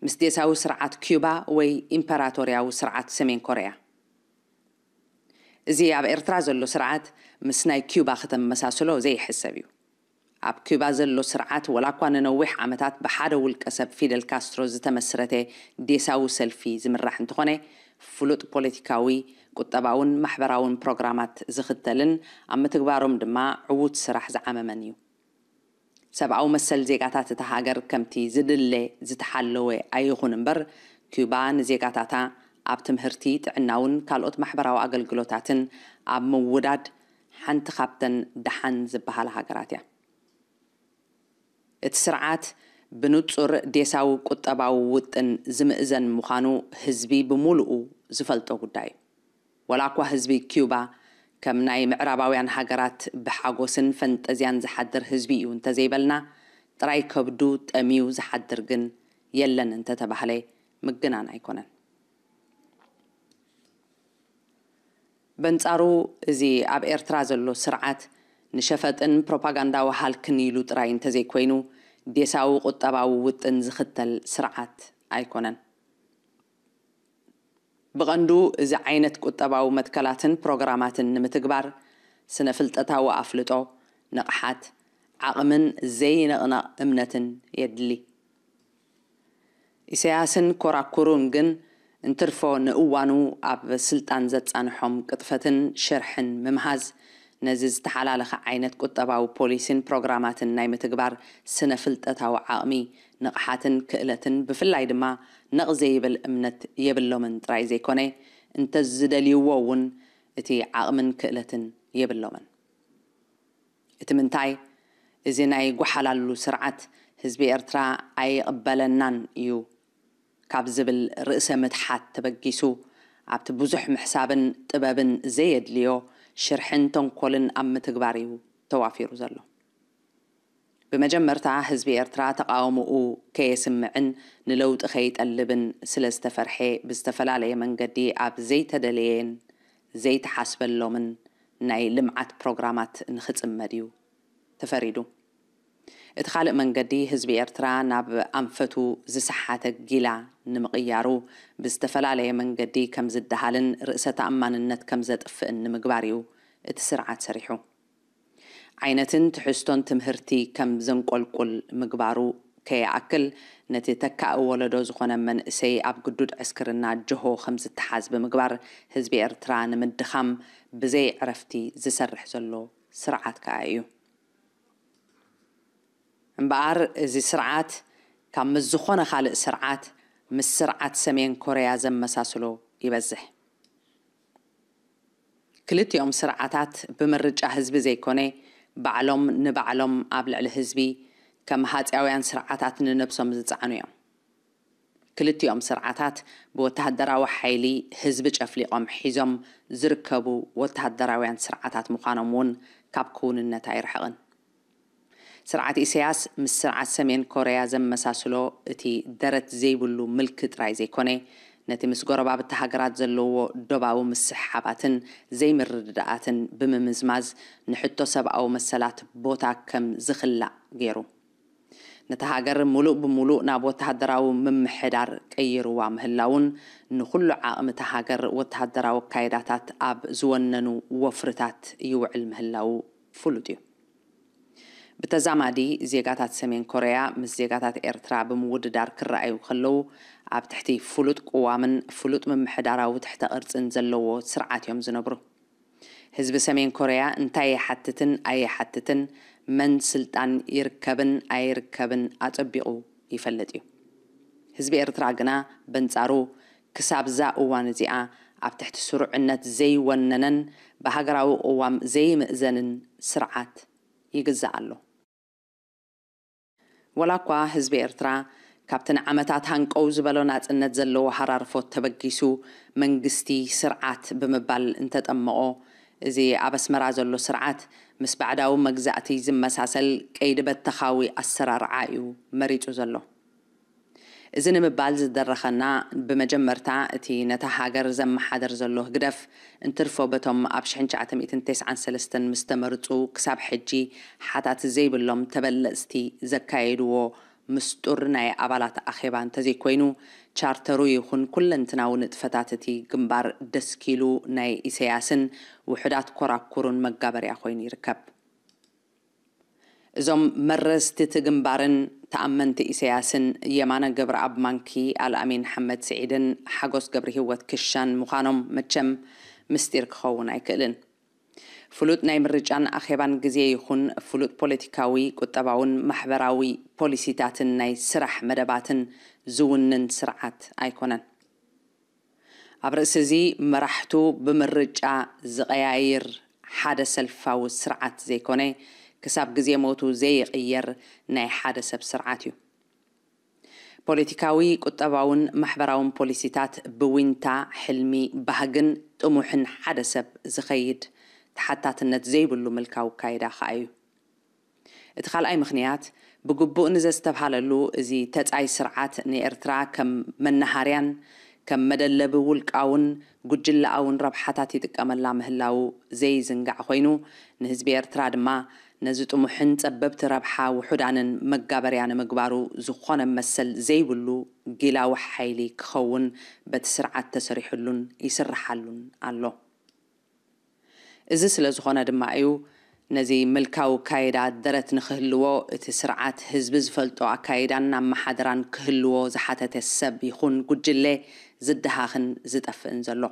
ምስ ዴሳዊ ስርዓት ኪዩባ ወይ ኢምፐራቶርያዊ ስርዓት ሰሜን ኮርያ? እዚ ኣብ ኤርትራ ዘሎ ስርዓት ምስ ናይ ኪዩባ ከተመሳስሎ ዘይሕሰብ እዩ። ኣብ ኪዩባ ዘሎ ስርዓት፣ ወላ እኳ ንነዊሕ ዓመታት ብሓደ ውልቀ ሰብ ፊደል ካስትሮ ዝተመስረተ ዴሳዊ ሰልፊ ዝምራሕ እንተኾነ፣ ፍሉጥ ፖለቲካዊ፣ ቁጠባውን ማሕበራውን ፕሮግራማት ዝኽተልን ኣብ ምትግባሮም ድማ ዕዉት ስራሕ ዝዓመመን እዩ። ሰብኣዊ መሰል ዜጋታት እታ ሃገር ከምቲ ዝድለ ዝተሓለወ ኣይኹን እምበር፣ ኪዩባ ንዜጋታታ ኣብ ትምህርቲ፣ ጥዕናውን ካልኦት ማሕበራዊ ኣገልግሎታትን ኣብ ምውዳድ ሓንቲ ካብተን ደሓን ዝበሃላ ሃገራት እያ። እቲ ስርዓት ብንጹር ዴሳዊ ቁጠባዊ ውጥን ዝምእዘን ምዃኑ ህዝቢ ብምሉኡ ዝፈልጦ ጉዳይ እዩ። ወላ እኳ ህዝቢ ኪዩባ ከም ናይ ምዕራባውያን ሃገራት ብሓጎስን ፈንጠዝያን ዝሓድር ህዝቢ እዩ እንተዘይበልና፣ ጥራይ ከብዱ ጠምዩ ዝሓድር ግን የለን እንተተባህለ ምግናን ኣይኮነን። በንጻሩ፣ እዚ ኣብ ኤርትራ ዘሎ ስርዓት ንሸፈጥን ፕሮፓጋንዳዊ ሃልክን ኢሉ ጥራይ እንተዘይኮይኑ፣ ዴሳዊ ቁጠባዊ ውጥን ዝኽተል ስርዓት ኣይኮነን። ብቐንዱ እዚ ዓይነት ቁጠባዊ መትከላትን ፕሮግራማትን ንምትግባር ስነ ፍልጠታዊ ኣፍልጦ፣ ንቕሓት፣ ዓቕምን ዘይንቕነቕ እምነትን የድሊ። ኢሳያስን ኮራኩሩን ግን እንትርፎ ንእዋኑ ኣብ ስልጣን ዘጻንሖም ቅጥፈትን ሽርሕን ምምሃዝ፣ ነዚ ዝተሓላለኸ ዓይነት ቁጠባዊ ፖሊሲን ፕሮግራማትን ናይ ምትግባር ስነ ፍልጠታዊ ዓቕሚ፣ ንቕሓትን ክእለትን ብፍላይ ድማ ነቕ ዘይብል እምነት የብሎምን ጥራይ ዘይኮነ፣ እንተዝደልይዎ እውን እቲ ዓቕምን ክእለትን የብሎምን። እቲ ምንታይ፣ እዚ ናይ ጓሓላሉ ስርዓት ህዝቢ ኤርትራ ኣይቕበለናን እዩ ካብ ዝብል ርእሰ ምትሓት ተበጊሱ፣ ኣብቲ ብዙሕ ምሕሳብን ጥበብን ዘየድልዮ ሽርሕን ተንኮልን ኣብ ምትግባር እዩ ተዋፊሩ ዘሎ። ብመጀመርታ ህዝቢ ኤርትራ ተቓውሞኡ ከየስምዕን ንለውጢ ከይጠልብን ስለ ዝተፈርሐ ብዝተፈላለየ መንገዲ ኣብ ዘይተደለየን ዘይተሓስበሎምን ናይ ልምዓት ፕሮግራማት ንኽጽመድ እዩ ተፈሪዱ። እቲ ካልእ መንገዲ ህዝቢ ኤርትራ ናብ ኣንፈቱ ዝሰሓተ ጊላ ንምቕያሩ ብዝተፈላለየ መንገዲ ከም ዝደሃልን ርእሰ ተኣማንነት ከም ዘጥፍእን ንምግባር እዩ እቲ ስርዓት ሰሪሑ። ዓይነትን ትሕዝቶን ትምህርቲ ከም ዘንቆልቁል ምግባሩ ከይኣክል፣ ነቲ ተካኢ ወለዶ ዝኾነ መንእሰይ ኣብ ግዱድ ዕስክርና ጀሆ ከም ዝተሓዝ ብምግባር፣ ህዝቢ ኤርትራ ንምድኻም ብዘይ ዕረፍቲ ዝሰርሕ ዘሎ ስርዓት ከኣ እዩ። እምበኣር፣ እዚ ስርዓት ካብ ምስ ዝኾነ ካልእ ስርዓት፣ ምስ ስርዓት ሰሜን ኮርያ ዘመሳስሎ ይበዝሕ። ክልቲኦም ስርዓታት ብምርጫ ህዝቢ ዘይኮነ፣ ባዕሎም ንባዕሎም ኣብ ልዕሊ ህዝቢ ከም ሃጺያውያን ስርዓታት ንነብሶም ዝጸዓኑ እዮም። ክልቲኦም ስርዓታት ብወተሃደራዊ ሓይሊ ህዝቢ ጨፍሊቖም ሒዞም ዝርከቡ ወተሃደራውያን ስርዓታት ምዃኖም እውን ካብ ክውንነት ኣይርሕቕን። ስርዓት ኢሳያስ ምስ ስርዓት ሰሜን ኮርያ ዘመሳስሎ እቲ ደረት ዘይብሉ ምልኪ ጥራይ ዘይኮነ፣ ነቲ ምስ ጎረባብቲ ሃገራት ዘለዎ ዶባዊ ምስሕሓባትን ዘይምርድዳኣትን ብምምዝማዝ፣ ንሕቶ ሰብኣዊ መሰላት ቦታ ከም ዝኽላእ ገይሩ። ነታ ሃገር ምሉእ ብምሉእ ናብ ወተሃደራዊ ምምሕዳር ቀይርዋ ምህላውን፣ ንኹሉ ዓቕሚ እታ ሃገር ወተሃደራዊ ኣካይዳታት ኣብ ዝወነኑ ወፍርታት ይውዕል ምህላዉ ፍሉጥ እዩ። ብተዛማዲ፣ ዜጋታት ሰሜን ኮርያ ምስ ዜጋታት ኤርትራ ብምውድዳር ክረኣዩ ከለዉ፣ ኣብ ትሕቲ ፍሉጥ ቅዋምን ፍሉጥ ምምሕዳራዊ ትሕተ ቅርጽን ዘለዎ ስርዓት እዮም ዝነብሩ። ህዝቢ ሰሜን ኮርያ እንታይ ይሓትትን ኣይሓትትን፣ መን ስልጣን ይርከብን ኣይርከብን ኣጸቢቑ ይፈልጥ እዩ። ህዝቢ ኤርትራ ግና በንጻሩ ክሳብዛ እዋን እዚኣ ኣብ ትሕቲ ስሩዕነት ዘይወነነን ብሃገራዊ ቅዋም ዘይምእዘንን ስርዓት ይግዛእ ኣሎ። ወላ እኳ ህዝቢ ኤርትራ ካብቲ ንዓመታት ሃንቀው ዝበሎ ናጽነት ዘለዎ ሃራርፎት ተበጊሱ መንግስቲ ስርዓት ብምባል እንተጠመቖ፣ እዚ ኣብ ኣስመራ ዘሎ ስርዓት ምስ ባዕዳዊ መግዛእቲ ዝመሳሰል ቀይዲ በተኻዊ ኣሰራርዓ እዩ መሪጹ ዘሎ። እዚ ንምባል ዝደረኸና፣ ብመጀመርታ እቲ ነታ ሃገር ዘመሓደር ዘሎ ህግደፍ እንትርፎ በቶም ኣብ ሽሕን ትሽዓተ ሚእትን ተስዓን ሰለስተን ምስ ተመርጹ ክሳብ ሕጂ ሓታት ዘይብሎም ተበለጽቲ ዘካየድዎ ምስጡር ናይ ኣባላት ኣኼባ እንተዘይኮይኑ፣ ቻርተሩ ይኹን ኩለንትናዊ ንጥፈታት እቲ ግንባር ደስኪሉ ናይ ኢሰያስን ውሑዳት ኮራኩሩን መጋበርያ ኮይኑ ይርከብ። እዞም መረዝቲ እቲ ግንባርን ተኣመንቲ ኢሰያስን የማነ ገብረኣብ ማንኪ፣ ኣልኣሚን ሓመድ ስዒድን ሓጎስ ገብረሂወት ክሻን ምዃኖም መቸም ምስጢር ክኸውን ኣይክእልን። ፍሉጥ ናይ ምርጫን ኣኼባን ግዜ ይኹን ፍሉጥ ፖለቲካዊ፣ ቁጠባውን ማሕበራዊ ፖሊሲታትን ናይ ስራሕ መደባትን ዝውንን ስርዓት ኣይኮነን። ኣብ ርእሲ እዚ፣ መራሕቱ ብምርጫ ዝቐያይር ሓደ ሰልፋዊ ስርዓት ዘይኮነ፣ ክሳብ ግዜ ሞቱ ዘይቕየር ናይ ሓደ ሰብ ስርዓት እዩ። ፖለቲካዊ፣ ቁጠባውን ማሕበራውን ፖሊሲታት ብዊንታ፣ ሕልሚ፣ ባህግን ጥሙሕን ሓደ ሰብ ዝኸይድ ተሓታትነት ዘይብሉ ምልካዊ ኣካይዳ ከኣ እዩ። እቲ ካልኣይ ምኽንያት፣ ብግቡእ ንዘስተብሃለሉ፣ እዚ ተጻይ ስርዓት ንኤርትራ ከም መነሃርያን ከም መደለቢ ውልቃውን ጉጅለኣውን ረብሓታት ይጥቀመላ ምህላዉ ዘይዝንጋዕ ኮይኑ፣ ንህዝቢ ኤርትራ ድማ ነዚ ጥሙሕን ጸበብቲ ረብሓ ውሑዳንን መጋበርያ ንምግባሩ ዝኾነ መሰል ዘይብሉ ጊላዊ ሓይሊ ክኸውን በቲ ስርዓት ተሰሪሑሉን ይስርሓሉን ኣሎ። እዚ ስለ ዝኾነ ድማ እዩ ነዚ ምልካዊ ኣካይዳ ደረት ንኽህልዎ፣ እቲ ስርዓት ህዝቢ ዝፈልጦ ኣካይዳን ኣመሓድራን ክህልዎ ዝሓተተ ሰብ ይኹን ጉጅለ ዝደሃኽን ዝጠፍእን ዘሎ።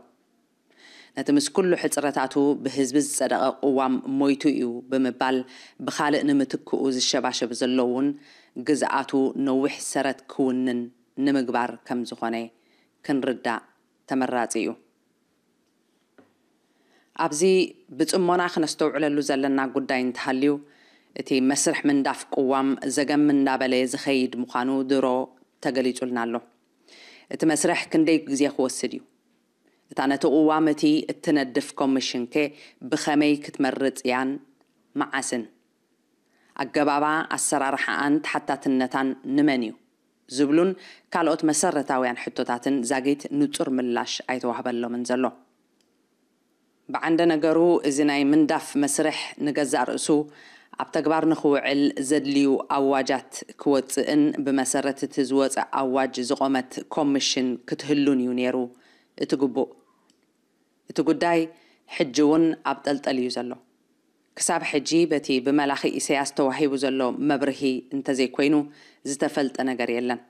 ነቲ ምስ ኩሉ ሕጽረታቱ ብህዝቢ ዝጸደቐ ቅዋም ሞይቱ እዩ ብምባል ብኻልእ ንምትክኡ ዝሸባሸብ ዘሎ እውን ግዝኣቱ ነዊሕ ሰረት ክውንን ንምግባር ከም ዝኾነ ክንርዳእ ተመራጺ እዩ። ኣብዚ ብጽሞና ክነስተውዕለሉ ዘለና ጉዳይ እንተሃልዩ፣ እቲ መስርሕ ምንዳፍ ቅዋም ዘገም እንዳበለ ዝኸይድ ምዃኑ ድሮ ተገሊጹልና ኣሎ። እቲ መስርሕ ክንደይ ግዜ ክወስድ እዩ? እታ ነቲ ቅዋም እቲ እትነድፍ ኮሚሽንከ ብኸመይ ክትመርጽ እያን? መዓስን? ኣገባባ ኣሰራርሓኣን ተሓታትነታን ንመን እዩ? ዝብሉን ካልኦት መሰረታውያን ሕቶታትን ዛጊት ንጹር ምላሽ ኣይተዋህበሎምን ዘሎ። ብዓንደ ነገሩ፣ እዚ ናይ ምንዳፍ መስርሕ ንገዛእ ርእሱ ኣብ ተግባር ንኽውዕል ዘድልዩ ኣዋጃት ክወጽእን ብመሰረት እቲ ዝወጸ ኣዋጅ ዝቖመት ኮሚሽን ክትህሉን እዩ ነይሩ እቲ ግቡእ። እቲ ጉዳይ ሕጂ እውን ኣብ ጠልጠል እዩ ዘሎ። ክሳብ ሕጂ በቲ ብመላኺ ኢሳያስ ተዋሂቡ ዘሎ መብርሂ እንተዘይኮይኑ ዝተፈልጠ ነገር የለን።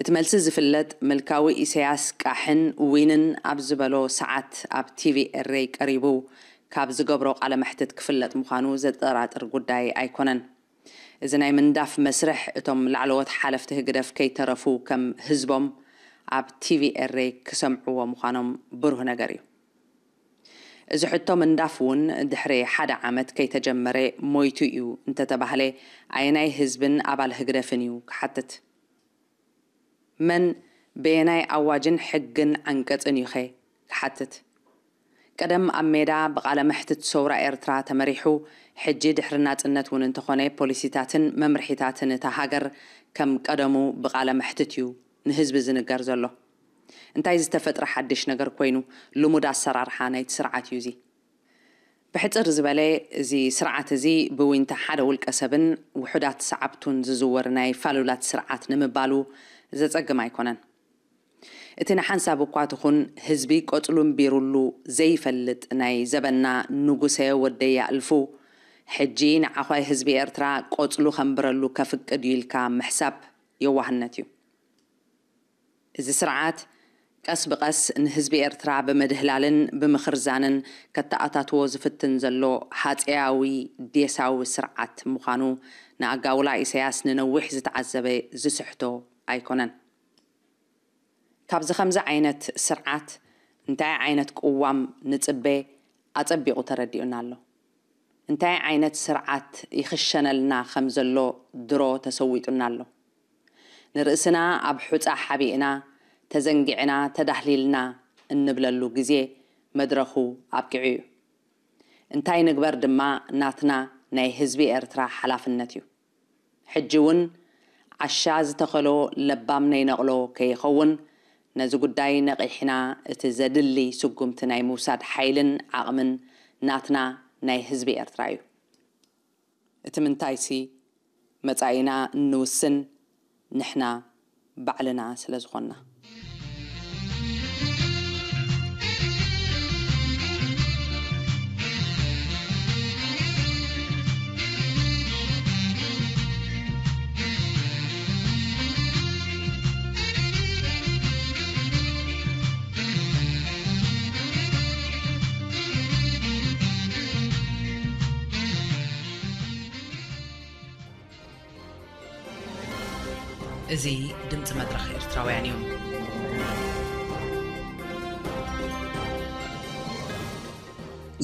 እቲ መልሲ ዝፍለጥ ምልካዊ ኢሳያስ ቃሕን ዊንን ኣብ ዝበሎ ሰዓት ኣብ ቲቪ ኤረይ ቀሪቡ ካብ ዝገብሮ ቃለ መሕትት ክፍለጥ ምዃኑ ዘጠራጥር ጉዳይ ኣይኮነን። እዚ ናይ ምንዳፍ መስርሕ እቶም ላዕለዎት ሓለፍቲ ህግደፍ ከይተረፉ ከም ህዝቦም ኣብ ቲቪ ኤረይ ክሰምዕዎ ምዃኖም ብሩህ ነገር እዩ። እዚ ሕቶ ምንዳፍ እውን ድሕሪ ሓደ ዓመት ከይተጀመረ ሞይቱ እዩ እንተተባህለ ኣየናይ ህዝብን ኣባል ህግደፍን እዩ ክሓትት? መን በየናይ ኣዋጅን ሕግን ዓንቀጽን እዩኸ ክሓትት? ቀደም ኣብ ሜዳ ብቓለ መሕትት ሰውራ ኤርትራ ተመሪሑ፣ ሕጂ ድሕሪ ናጽነት እውን እንተኾነ ፖሊሲታትን መምርሒታትን እታ ሃገር ከም ቀደሙ ብቓለ መሕትት እዩ ንህዝቢ ዝንገር ዘሎ። እንታይ ዝተፈጥረ ሓድሽ ነገር ኮይኑ? ልሙድ ኣሰራርሓ ናይቲ ስርዓት እዩ እዚ። ብሕጽር ዝበለ፣ እዚ ስርዓት እዚ ብዊንታ ሓደ ውልቀ ሰብን ውሑዳት ሰዓብቱን ዝዝወር ናይ ፋሉላት ስርዓት ንምባሉ ዘጸግም ኣይኮነን። እቲ ንሓንሳብ እኳ ትኹን ህዝቢ ቆጽሉ እንቢሩሉ ዘይፈልጥ ናይ ዘበና ንጉሰ ወደይ ያእልፉ፣ ሕጂ ንዓዃይ ህዝቢ ኤርትራ ቆጽሉ ከንብረሉ ከፍቅድ እዩ ኢልካ ምሕሳብ የዋህነት እዩ። እዚ ስርዓት ቀስ ብቐስ ንህዝቢ ኤርትራ ብምድህላልን ብምኽርዛንን ከተኣታትዎ ዝፍትን ዘሎ ሃጸያዊ ዴሳዊ ስርዓት ምዃኑ ንኣጋውላ ኢሳያስ ንነዊሕ ዝተዓዘበ ዝስሕቶ ኣይኮነን። ካብዚ ከምዚ ዓይነት ስርዓት እንታይ ዓይነት ቅዋም ንጽበ ኣጸቢቑ ተረዲኡና ኣሎ። እንታይ ዓይነት ስርዓት ይኽሸነልና ከም ዘሎ ድሮ ተሰዊጡና ኣሎ። ንርእስና ኣብ ሑጻ ሓቢእና፣ ተዘንጊዕና፣ ተዳህሊልና እንብለሉ ግዜ መድረኹ ኣብቂዑ እዩ። እንታይ ንግበር ድማ ናትና ናይ ህዝቢ ኤርትራ ሓላፍነት እዩ። ሕጂ እውን ዓሻ ዝተኸሎ ለባም ነይነቕሎ ከይኸውን፣ ነዚ ጉዳይ ነቒሕና እቲ ዘድሊ ስጉምቲ ናይ ምውሳድ ሓይልን ዓቕምን ናትና ናይ ህዝቢ ኤርትራ እዩ። እቲ ምንታይሲ መጻኢና እንውስን ንሕና ባዕልና ስለ ዝኾንና። እዚ ድምፂ መድረኽ ኤርትራውያን እዩ።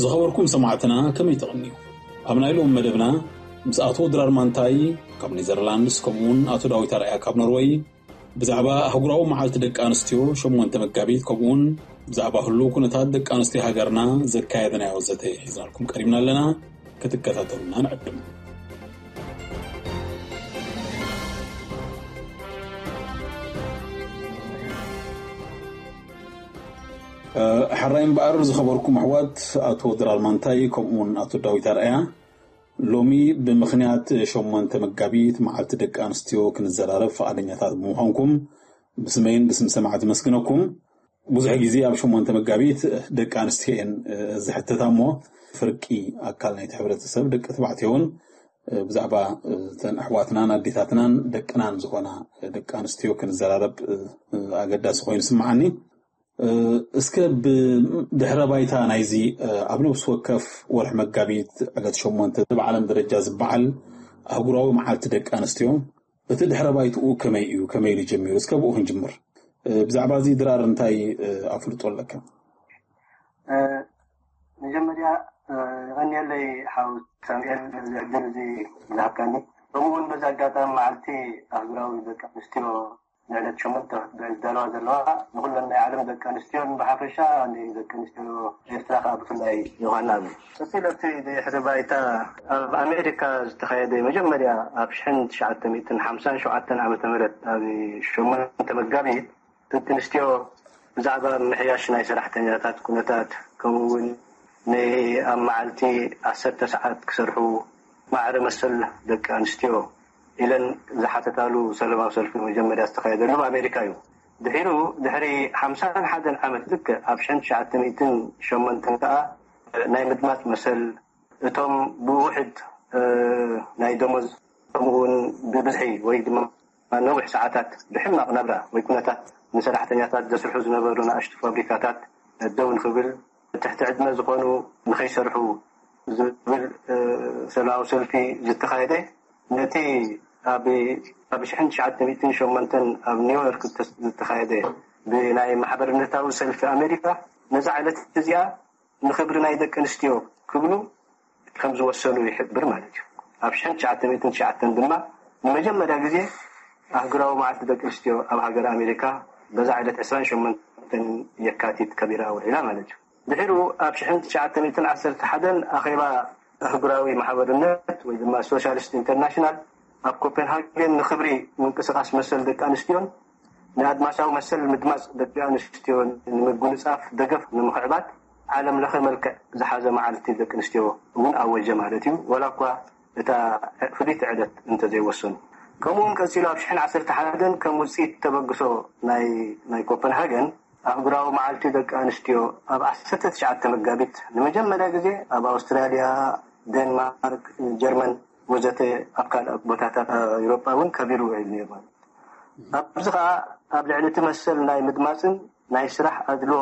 ዝኸበርኩም ሰማዕትና፣ ከመይ ተቐንዩ? ኣብ ናይ ሎሚ መደብና ምስ ኣቶ ድራር ማንታይ ካብ ኔዘርላንድስ፣ ከምኡውን ኣቶ ዳዊት ኣርኣያ ካብ ኖርወይ ብዛዕባ ኣህጉራዊ መዓልቲ ደቂ ኣንስትዮ ሸሞንተ መጋቢት፣ ከምኡውን ብዛዕባ ህሉው ኩነታት ደቂ ኣንስትዮ ሃገርና ዘካየድናዮ ዘተ ሒዝናልኩም ቀሪብና ኣለና። ክትከታተሉና ንዕድም። ሕራይ እምበኣር፣ ዝኸበርኩም ኣሕዋት፣ ኣቶ ድራር ማንታይ ከምኡውን ኣቶ ዳዊት ኣርኣያ፣ ሎሚ ብምኽንያት ሸሞንተ መጋቢት መዓልቲ ደቂ ኣንስትዮ ክንዘራረብ ፍቓደኛታት ብምዃንኩም ብስመይን ብስም ሰማዕቲ መስግነኩም። ብዙሕ ግዜ ኣብ ሸሞንተ መጋቢት ደቂ ኣንስትዮ እየን ዝሕተታ እሞ፣ ፍርቂ ኣካል ናይቲ ሕብረተሰብ ደቂ ተባዕትዮ እውን ብዛዕባ እተን ኣሕዋትናን ኣዴታትናን ደቅናን ዝኾና ደቂ ኣንስትዮ ክንዘራረብ ኣገዳሲ ኮይኑ ይስምዓኒ። እስከ ብድሕረ ባይታ ናይዚ ኣብ ነፍሲ ወከፍ ወርሒ መጋቢት ዕለት ሸሞንተ ብዓለም ደረጃ ዝበዓል ኣህጉራዊ መዓልቲ ደቂ ኣንስትዮ፣ እቲ ድሕረ ባይትኡ ከመይ እዩ? ከመይ ኢሉ ጀሚሩ? እስከ ብኡ ክንጅምር። ብዛዕባ እዚ ድራር እንታይ ኣፍልጦ ኣለካ? መጀመርያ የቐንየለይ ሓው ሳሙኤል ነዚ ዕድል እዚ ዝሃብካኒ። ከምኡ እውን በዚ ኣጋጣሚ መዓልቲ ኣህጉራዊ ደቂ ኣንስትዮ ንዕለት ሸሞንተ ክትበሃል ዝዳለዋ ዘለዋ ንኹለን ናይ ዓለም ደቂ ኣንስትዮን ብሓፈሻ ንደቂ ኣንስትዮ ኤርትራ ከዓ ብፍላይ ዮሃና እዩ። ቀፂለ ኣብቲ ድሕሪ ባይታ ኣብ ኣሜሪካ ዝተኻየደ መጀመርያ ኣብ ሽሕን ትሽዓተ ሚእትን ሓምሳን ሸውዓተን ዓመተ ምህረት ኣብ ሸሞንተ መጋቢት ደቂ ኣንስትዮ ብዛዕባ ምሕያሽ ናይ ሰራሕተኛታት ኩነታት ከምኡ እውን ንኣብ መዓልቲ ዓሰርተ ሰዓት ክሰርሑ ማዕረ መሰል ደቂ ኣንስትዮ ኢለን ዝሓተታሉ ሰለማዊ ሰልፊ መጀመርያ ዝተኻየደሉ ኣብ ኣሜሪካ እዩ። ድሒሩ ድሕሪ ሓምሳን ሓደን ዓመት ልክዕ ኣብ ሽሕን ትሽዓተ ሚእትን ሸሞንተን ከዓ ናይ ምድማፅ መሰል እቶም ብውሕድ ናይ ደሞዝ፣ ከምኡውን ብብዝሒ ወይ ድማ ነዊሕ ሰዓታት ብሕማቕ ናብራ ወይ ኩነታት ንሰራሕተኛታት ዘስርሑ ዝነበሩ ንኣሽቱ ፋብሪካታት ደው ንኽብል፣ ትሕቲ ዕድመ ዝኾኑ ንኸይሰርሑ ዝብል ሰላማዊ ሰልፊ ዝተኻየደ፣ ነቲ ኣብ ኣብ ሽሕን ትሽዓተ ሚእትን ሸሞንተን ኣብ ኒውዮርክ ዝተኻየደ ብናይ ማሕበርነታዊ ሰልፊ ኣሜሪካ፣ ነዛ ዕለት እዚኣ ንኽብሪ ናይ ደቂ ኣንስትዮ ክብሉ ከም ዝወሰኑ ይሕብር ማለት እዩ። ኣብ ሽሕን ትሽዓተ ሚእትን ትሽዓተን ድማ ንመጀመርያ ግዜ ኣህጉራዊ መዓልቲ ደቂ ኣንስትዮ ኣብ ሃገር ኣሜሪካ በዛ ዕለት ዕስራን ሸሞንተን የካቲት ከቢራ ውዒላ ማለት እዩ። ድሕሩ ኣብ ሽሕን ትሽዓተ ሚእትን ዓሰርተ ሓደን ኣኼባ ኣህጉራዊ ማሕበርነት ወይ ድማ ሶሻሊስት ኢንተርናሽናል ኣብ ኮፐንሃገን ንኽብሪ ምንቅስቃስ መሰል ደቂ ኣንስትዮን ንኣድማሳዊ መሰል ምድማፅ ደቂ ኣንስትዮን ንምጉንፃፍ ደገፍ ንምኽዕባት ዓለም ለኸ መልክዕ ዝሓዘ መዓልቲ ደቂ ኣንስትዮ እውን ኣወጀ ማለት እዩ። ወላ እኳ እታ ፍልይቲ ዕለት እንተዘይወሰኑ። ከምኡውን ቀፂሉ ኣብ ሽሕን ዓሰርተ ሓደን ከም ውፅኢት ተበግሶ ናይ ናይ ኮፐንሃገን ኣህጉራዊ መዓልቲ ደቂ ኣንስትዮ ኣብ ዓሰርተ ትሽዓተ መጋቢት ንመጀመርያ ግዜ ኣብ ኣውስትራልያ፣ ዴንማርክ፣ ጀርመን ወዘተ ኣብ ካልኦት ቦታታት ኤውሮጳ እውን ከቢሩ ውዒሉ ነይሩ ማለት እዩ። ኣብዚ ኸዓ ኣብ ልዕሊ እቲ መሰል ናይ ምድማፅን ናይ ስራሕ ኣድልዎ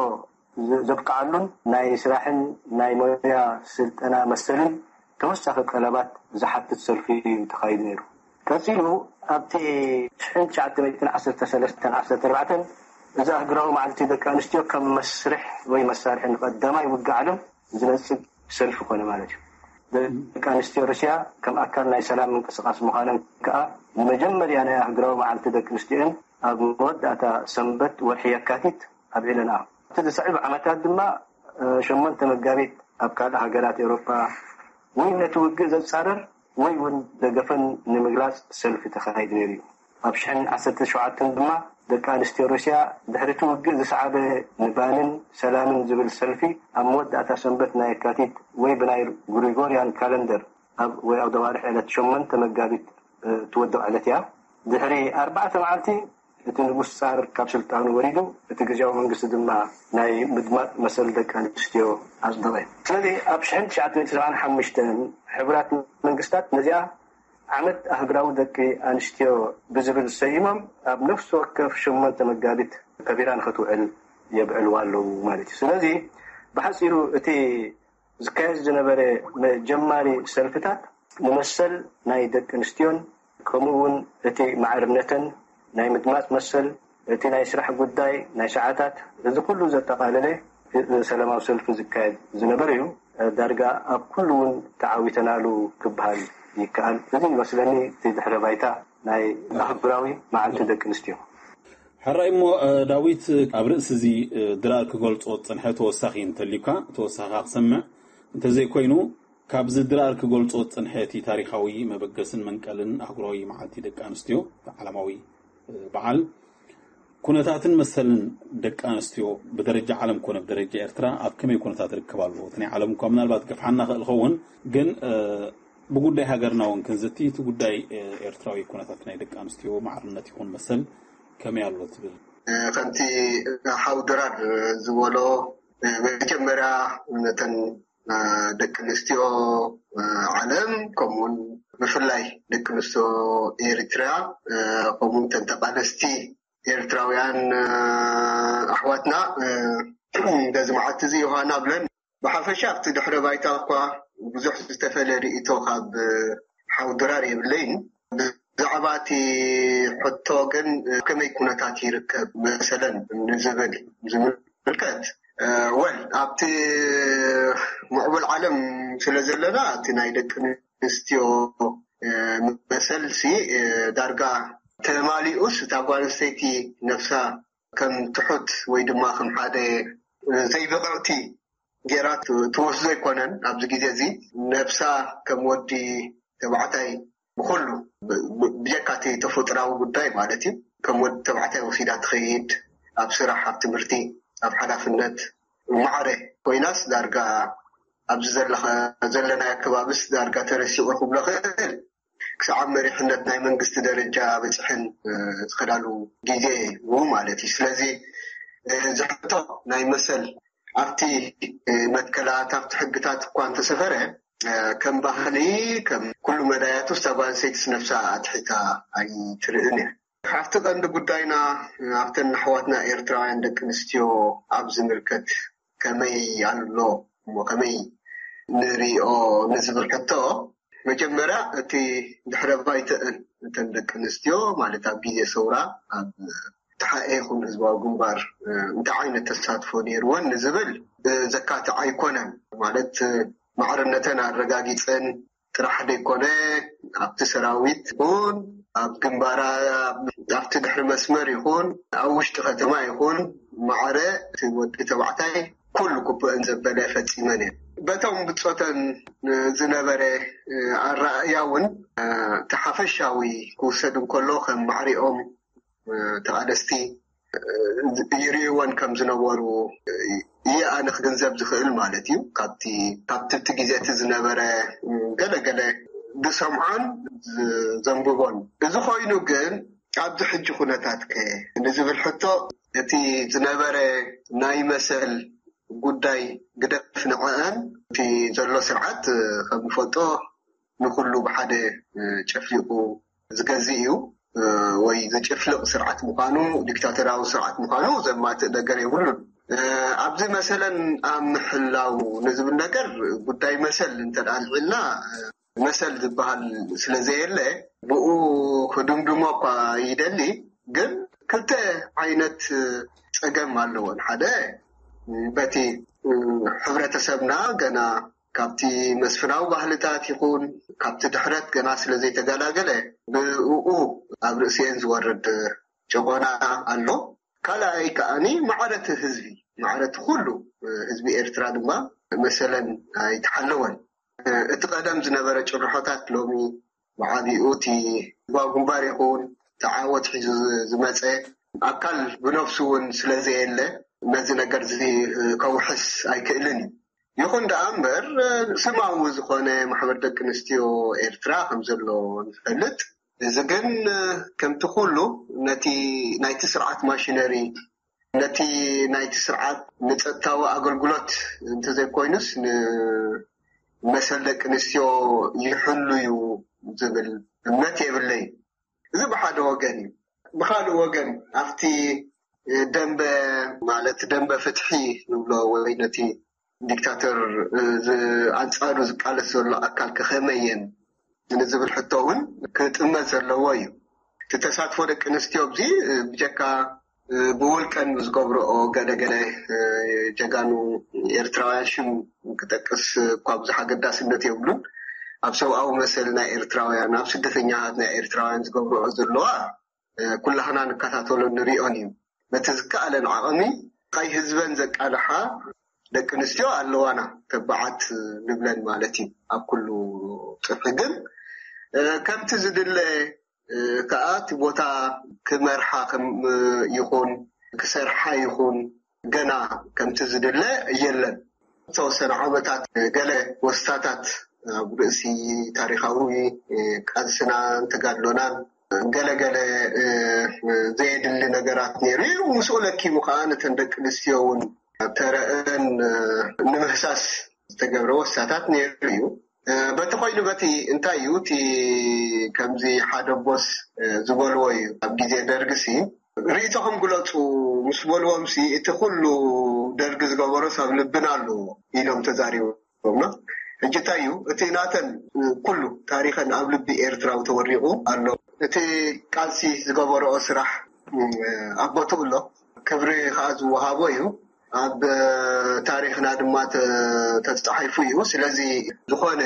ዘብቅዓሉን ናይ ስራሕን ናይ ሞያ ስልጠና መሰልን ተወሳኺ ጠለባት ዝሓትት ሰልፊ እዩ ተኻይዱ ነይሩ። ቀፂሉ ኣብቲ ሽሕን ትሽዓተ ሚእትን ዓሰርተ ሰለስተን ዓሰርተ ኣርባዕተን እዚ ኣህጉራዊ መዓልቲ ደቂ ኣንስትዮ ከም መስርሕ ወይ መሳርሒ ንቀዳማይ ውግእ ዓለም ዝነፅግ ሰልፊ ኮነ ማለት እዩ። ደቂ ኣንስትዮ ሩስያ ከም ኣካል ናይ ሰላም ምንቅስቃስ ምዃነን ከዓ ንመጀመርያ ናይ ኣህጉራዊ መዓልቲ ደቂ ኣንስትዮን ኣብ መወዳእታ ሰንበት ወርሒ የካቲት ኣብዒለንኣ። እቲ ዝስዕብ ዓመታት ድማ ሸሞንተ መጋቢት ኣብ ካልእ ሃገራት ኤውሮጳ ወይ ነቲ ውግእ ዘጻረር ወይ እውን ደገፈን ንምግላጽ ሰልፊ ተኻይዱ ነይሩ እዩ። ኣብ ሽሕን ዓሰርተ ሸውዓተን ድማ ደቂ ኣንስትዮ ሩስያ ድሕሪ እቲ ውግእ ዝሰዓበ ንባንን ሰላምን ዝብል ሰልፊ ኣብ መወዳእታ ሰንበት ናይ የካቲት ወይ ብናይ ግሪጎርያን ካለንደር ኣብ ወይ ኣብ ደዋርሕ ዕለት ሸሞንተ መጋቢት ትወድቕ ዕለት እያ። ድሕሪ ኣርባዕተ መዓልቲ እቲ ንጉስ ጻር ካብ ስልጣኑ ወሪዱ፣ እቲ ግዝያዊ መንግስቲ ድማ ናይ ምድማጽ መሰል ደቂ ኣንስትዮ ኣጽደቐ። ስለዚ ኣብ ሽሕን ትሽዓተ ሚእትን ሰብዓን ሓሙሽተን ሕቡራት መንግስታት ነዚኣ ዓመት ኣህግራዊ ደቂ ኣንስትዮ ብዝብል ሰይሞም ኣብ ነፍሲ ወከፍ ሸሞንተ መጋቢት ከቢራ ንኽትውዕል የብዕልዋ ኣለዉ ማለት እዩ። ስለዚ ብሓጺሩ እቲ ዝካየድ ዝነበረ ጀማሪ ሰልፍታት ንመሰል ናይ ደቂ ኣንስትዮን ከምኡ እውን እቲ ማዕርነተን ናይ ምድማፅ መሰል እቲ ናይ ስራሕ ጉዳይ ናይ ሰዓታት እዚ ኩሉ ዘጠቓለለ ሰላማዊ ሰልፊ ዝካየድ ዝነበረ እዩ። ዳርጋ ኣብ ኩሉ እውን ተዓዊተናሉ ክበሃል ይከኣል። እዚ ይመስለኒ እቲ ድሕረ ባይታ ናይ ኣህጉራዊ መዓልቲ ደቂ ኣንስትዮ። ሕራይ እሞ ዳዊት፣ ኣብ ርእሲ እዚ ድራር ክገልጾ ዝጸንሐ ተወሳኺ እንተልዩካ ተወሳኺ ክሰምዕ፣ እንተዘይኮይኑ ካብዚ ድራር ክገልጾ ዝጸንሐ እቲ ታሪኻዊ መበገስን መንቀልን ኣህጉራዊ መዓልቲ ደቂ ኣንስትዮ ዓለማዊ በዓል ኩነታትን መሰልን ደቂ ኣንስትዮ ብደረጃ ዓለም ኮነ ብደረጃ ኤርትራ ኣብ ከመይ ኩነታት ይርከብ ኣሎ? እቲ ናይ ዓለም እኳ ምናልባት ገፍሓና ክእል ኸውን፣ ግን ብጉዳይ ሃገርና እውን ክንዝቲ፣ እቲ ጉዳይ ኤርትራዊ ኩነታት ናይ ደቂ ኣንስትዮ ማዕርነት ይኹን መሰል ከመይ ኣሎ ትብል? ከምቲ ሓው ድራር ዝበሎ፣ መጀመርያ ነተን ደቂ ኣንስትዮ ዓለም ከምኡውን ብፍላይ ደቂ ኣንስትዮ ኤርትራ ከምኡ ተን ተቃለስቲ ኤርትራውያን ኣሕዋትና በዚ መዓልቲ እዚ ዮሃና ብለን ብሓፈሻ ኣብቲ ድሕረ ባይታ እኳ ብዙሕ ዝተፈለ ርእይቶ ካብ ሓው ድራር የብለይን። ብዛዕባ እቲ ሕቶ ግን ከመይ ኩነታት ይርከብ መሰለን ንዝብል ዝምልከት፣ ወል ኣብቲ ምዕቡል ዓለም ስለ ዘለና እቲ ናይ ደቂ ኣንስትዮ መሰልሲ ዳርጋ ተማሊኡስ እታ ጓል ኣንስተይቲ ነብሳ ከም ትሑት ወይ ድማ ከም ሓደ ዘይብቕዕቲ ጌራ ትወስዶ ኣይኮነን። ኣብዚ ግዜ እዚ ነብሳ ከም ወዲ ተባዕታይ ብኩሉ ብጀካ እቲ ተፈጥራዊ ጉዳይ ማለት እዩ ከም ወዲ ተባዕታይ ወሲዳ ትኸይድ ኣብ ስራሕ፣ ኣብ ትምህርቲ፣ ኣብ ሓላፍነት ማዕረ ኮይናስ ዳርጋ ኣብዚ ዘለናዮ ኣከባብስ ዳርጋ ተረሲዑ ክብሎ ክእል ክሳብ ኣብ መሪሕነት ናይ መንግስቲ ደረጃ በፅሐን ዝኸዳሉ ግዜ እዩ ማለት እዩ። ስለዚ እዚ ሕቶ ናይ መሰል ኣብቲ መትከላት ኣብቲ ሕግታት እኳ እንተሰፈረ ከም ባህሊ፣ ከም ኩሉ መዳያቱ፣ ስታ ጓል ኣንስተይትስ ነብሳ ኣትሒታ ኣይትርእን እያ። ኣብቲ ቀንዲ ጉዳይና፣ ኣብተን ኣሕዋትና ኤርትራውያን ደቂ ኣንስትዮ ኣብ ዝምልከት ከመይ ኣሎ እሞ ከመይ ንሪኦ ንዝብል ሕቶ፣ መጀመርያ እቲ ድሕረ ባይተአን፣ እተን ደቂ ኣንስትዮ ማለት ኣብ ግዜ ሰውራ ኣብ ተሓኤ ይኹን ህዝባዊ ግንባር እንታይ ዓይነት ተሳትፎ ነይርወን ንዝብል ዘካትዕ ኣይኮነን። ማለት ማዕርነተን ኣረጋጊፀን ጥራሕ ዘይኮነ፣ ኣብቲ ሰራዊት ይኹን ኣብ ግንባራ፣ ኣብቲ ድሕሪ መስመር ይኹን ኣብ ውሽጢ ከተማ ይኹን ማዕረ እቲ ወዲ ተባዕታይ ኩሉ ግቡእን ዘበለ ፈፂመን እየን። በቶም ብፆተን ዝነበረ ኣረኣእያ እውን እቲ ሓፈሻዊ ክውሰድ እንከሎ ከም ማዕሪኦም ተቓለስቲ ይርእይወን ከም ዝነበሩ እየ ኣነ ክግንዘብ ዝኽእል ማለት እዩ። ካብቲ ካብቲ እቲ ግዜ እቲ ዝነበረ ገለገለ ዝሰምዖን ዘንብቦን። እዚ ኮይኑ ግን ኣብዚ ሕጂ ኩነታት ከ ንዝብል ሕቶ፣ እቲ ዝነበረ ናይ መሰል ጉዳይ ግደፍ ንዐአን፣ እቲ ዘሎ ስርዓት ከም ንፈልጦ ንኩሉ ብሓደ ጨፍሊቑ ዝገዝእ እዩ ወይ ዝጭፍልቕ ስርዓት ምዃኑ፣ ዲክታተራዊ ስርዓት ምዃኑ ዘማትእ ነገር የብሉን። ኣብዚ መሰለን ኣብ ምሕላው ንዝብል ነገር፣ ጉዳይ መሰል እንተ ኣልዒልና፣ መሰል ዝበሃል ስለ ዘየለ፣ ብኡ ክድምድሞ እኳ ይደሊ። ግን ክልተ ዓይነት ጸገም ኣለዎን። ሓደ፣ በቲ ሕብረተሰብና ገና ካብቲ መስፍናዊ ባህልታት ይኹን ካብቲ ድሕረት ገና ስለ ዘይተገላገለ፣ ብእኡ ኣብ ርእሲኤን ዝወርድ ጨቆና ኣሎ። ካልኣይ ከኣኒ፣ ማዕረቲ ህዝቢ፣ ማዕረቲ ኩሉ ህዝቢ ኤርትራ ድማ መሰለን ኣይተሓለወን። እቲ ቀደም ዝነበረ ጭርሖታት ሎሚ ብዓቢኡ እቲ ህዝባዊ ግንባር ይኹን ተዓወት ሒዙ ዝመፀ ኣካል ብነፍሱ እውን ስለ ዘየለ፣ ነዚ ነገር እዚ ከውሕስ ኣይክእልን እዩ። ይኹን ደኣ እምበር፣ ስማዊ ዝኾነ ማሕበር ደቂ ኣንስትዮ ኤርትራ ከም ዘሎ ንፈልጥ። እዚ ግን ከምቲ ኩሉ ነቲ ናይቲ ስርዓት ማሽነሪ፣ ነቲ ናይቲ ስርዓት ንጸጥታዊ ኣገልግሎት እንተዘይኮይኑስ ንመሰል ደቂ ኣንስትዮ ይሕሉ እዩ ዝብል እምነት የብለይን። እዚ ብሓደ ወገን እዩ። ብኻልእ ወገን፣ ኣብቲ ደንበ፣ ማለት ደንበ ፍትሒ ንብሎ፣ ወይ ነቲ ዲክታተር፣ እ፣ ዝ-፣ ኣንጻሩ ዝቃለስ ዘሎ ኣካል ከኸመየን ንዝብል ሕቶ እውን ክጥመት ዘለዎ እዩ። እቲ ተሳትፎ ደቂ ኣንስትዮ ኣብዚ፣ እ፣ ብጀካ፣ እ፣ ብውልቀን ዝገብረኦ ገለ ገለ፣ እ፣ ጀጋኑ ኤርትራውያን ሽም ክጠቅስ እኳ ብዙሕ ኣገዳስነት የብሉን። ኣብ ሰብኣዊ መሰል ናይ ኤርትራውያን፣ ኣብ ስደተኛታት ናይ ኤርትራውያን ዝገብረኦ ዘለዋ፣ እ፣ ኩላህና ንከታተሎ ንሪኦን እዩ። በቲ ዝከኣለን ዓቐሚ ካይ ህዝበን ዘቃልሓ ደቂ ኣንስትዮ ኣለዋና፣ ተባዓት ንብለን ማለት እዩ። ኣብ ኩሉ ጽፍሒ ግን፣ እ፣ ከምቲ ዝድለ፣ እ፣ ከኣ እቲ ቦታ ክመርሓ ከም፣ እ፣ ይኹን ክሰርሓ ይኹን ገና ከምቲ ዝድለ የለን። ዝተወሰነ ዓመታት ገለ ወስታታት ኣብ ርእሲ ታሪኻዊ ቃልስናን ተጋድሎናን ገለ ገለ፣ እ፣ ዘየድሊ ነገራት ነይሩ እዩ። ምስኡ ለኪሙ ከኣ ነተን ደቂ ኣንስትዮ እውን ተረአን፣ እ፣ ንምህሳስ ዝተገብረ ወስታታት ነይሩ እዩ። እ፣ በቲ ኮይኑ በቲ እንታይ እዩ እቲ ከምዚ ሓደ ቦስ፣ እ፣ ዝበልዎ እዩ። ኣብ ግዜ ደርግሲ ርእይቶኹም ግለጹ ምስ በልዎም ሲ እቲ ኩሉ ደርጊ ዝገበሮስ ኣብ ልብና ኣሎ ኢሎም ተዛሪቦም። ሕጂ እንታይ እዩ እቲ ናተን ኩሉ ታሪኸን ኣብ ልቢ ኤርትራዊ ተወሪቑ ኣሎ። እቲ ቃልሲ ዝገበረኦ ስራሕ ኣብ ቦትኡ ኣሎ። ክብሪ ከኣ ዝወሃቦ እዩ። ኣብ ታሪኽና ድማ ተ-፣ ተጻሒፉ እዩ። ስለዚ ዝኾነ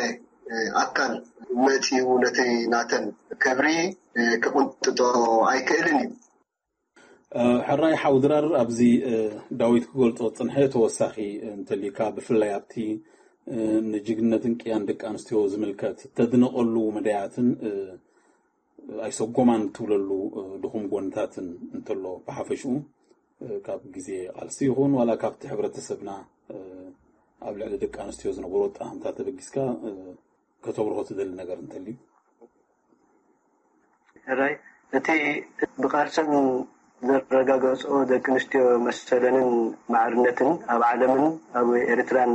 ኣካል መጺኡ ነቲ ናተን ክብሪ ክቕንጥጦ ኣይክእልን እዩ። ሕራይ ሓው ድራር፣ ኣብዚ ዳዊት ክገልጾ ዝጸንሐ ተወሳኺ እንተልዩካ፣ ብፍላይ ኣብቲ ንጅግንነትን ቅያን ደቂ ኣንስትዮ ዝምልከት ተድንቐሉ መዳያትን ኣይሰጎማን ትብለሉ ድኹም ጎንታትን እንተሎ፣ ብሓፈሽኡ ካብ ግዜ ቃልሲ ይኹን ዋላ ካብቲ ሕብረተሰብና ኣብ ልዕሊ ደቂ ኣንስትዮ ዝነበሮ ኣጠማምታ ተበጊስካ ከተብርሆ ትደሊ ነገር እንተልዩ? ሕራይ፣ እቲ ብቃልሰን ዘረጋገጽኦ ደቂ ኣንስትዮ መሰለንን ማዕርነትን ኣብ ዓለምን ኣብ ኤርትራን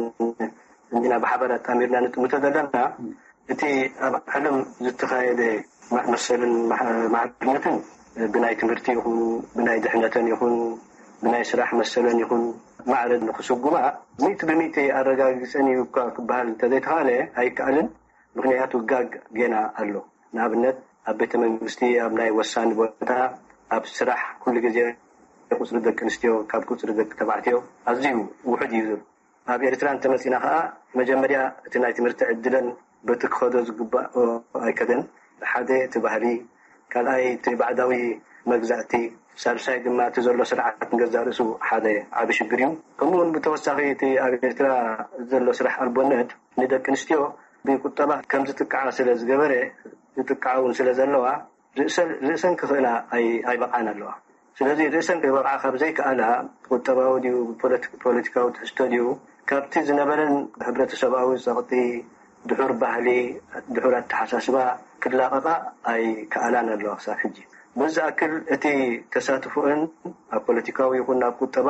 እንዲና ብሓባር ኣጣሚርና ንጥምቶ ዘለና። እቲ ኣብ ዓለም ዝተኻየደ መሰልን ማዕርነትን ብናይ ትምህርቲ ይኹን ብናይ ድሕነተን ይኹን ብናይ ስራሕ መሰለን ይኹን ማዕረ ንክስጉማ ሚእቲ ብሚእቲ ኣረጋጊፀን እዩ እኳ ክበሃል እንተዘይተኻለ ኣይከኣልን። ምክንያቱ ጋግ ጌና ኣሎ። ንኣብነት ኣብ ቤተ መንግስቲ ኣብ ናይ ወሳኒ ቦታ ኣብ ስራሕ ኩሉ ግዜ ቁፅሪ ደቂ ኣንስትዮ ካብ ቁፅሪ ደቂ ተባዕትዮ ኣዝዩ ውሑድ እዩ። ኣብ ኤርትራ እንተመፂና ከዓ መጀመርያ እቲ ናይ ትምህርቲ ዕድለን በቲ ክኸዶ ዝግባኦ ኣይከደን። ሓደ እቲ ባህሊ፣ ካልኣይ እቲ ባዕዳዊ መግዛእቲ፣ ሳልሳይ ድማ እቲ ዘሎ ስርዓት ንገዛእ ርእሱ ሓደ ዓቢ ሽግር እዩ። ከምኡ እውን ብተወሳኺ እቲ ኣብ ኤርትራ ዘሎ ስራሕ ኣልቦነት ንደቂ ኣንስትዮ ብቁጠባ ከም ዝጥቅዓ ስለ ዝገበረ፣ ዝጥቅዓ እውን ስለ ዘለዋ ርእሰን ክኽእላ ኣይበቕዓን ኣለዋ። ስለዚ ርእሰን ክበቕዓ ካብ ዘይከኣላ ቁጠባዊ ድዩ ፖለቲካዊ ትሕዝቶ ድዩ ካብቲ ዝነበረን ሕብረተሰባዊ ፀቕጢ ድሑር ባህሊ ድሑር ኣተሓሳስባ ክላቐቓ ኣይከኣላን ኣለዋ ክሳብ ሕጂ። በዚ ኣክል እቲ ተሳትፎእን ኣብ ፖለቲካዊ ይኹን ኣብ ቁጠባ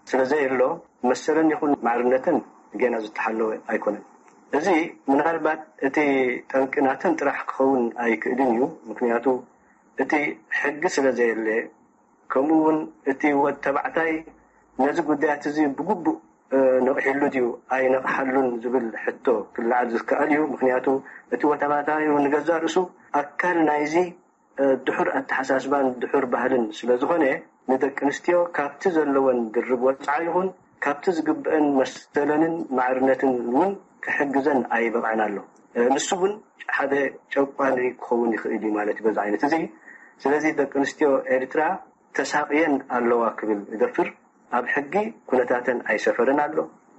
ስለ ዘየሎ መሰለን ይኹን ማዕርነተን ገና ዝተሓለወ ኣይኮነን። እዚ ምናልባት እቲ ጠንቂ ናተን ጥራሕ ክኸውን ኣይክእልን እዩ። ምክንያቱ እቲ ሕጊ ስለ ዘየለ፣ ከምኡ እውን እቲ ወድ ተባዕታይ ነዚ ጉዳያት እዚ ብግቡእ ነቕሒሉ ድዩ ኣይነቕሓሉን ዝብል ሕቶ ክለዓል ዝከኣል እዩ። ምክንያቱ እቲ ወድ ተባዕታይ እውን ንገዛእ ርእሱ ኣካል ናይዚ ድሑር ኣተሓሳስባን ድሑር ባህልን ስለ ዝኾነ፣ ንደቂ ኣንስትዮ ካብቲ ዘለወን ድርብ ወፅዓ ይኹን ካብቲ ዝግብአን መሰለንን ማዕርነትን እውን ክሕግዘን ኣይበቕዐን ኣሎ። ንሱ እውን ሓደ ጨቋኒ ክኸውን ይኽእል እዩ ማለት እዩ በዚ ዓይነት እዚ። ስለዚ ደቂ ኣንስትዮ ኤርትራ ተሳቕየን ኣለዋ ክብል እደፍር። ኣብ ሕጊ ኩነታተን ኣይሰፈረን ኣሎ።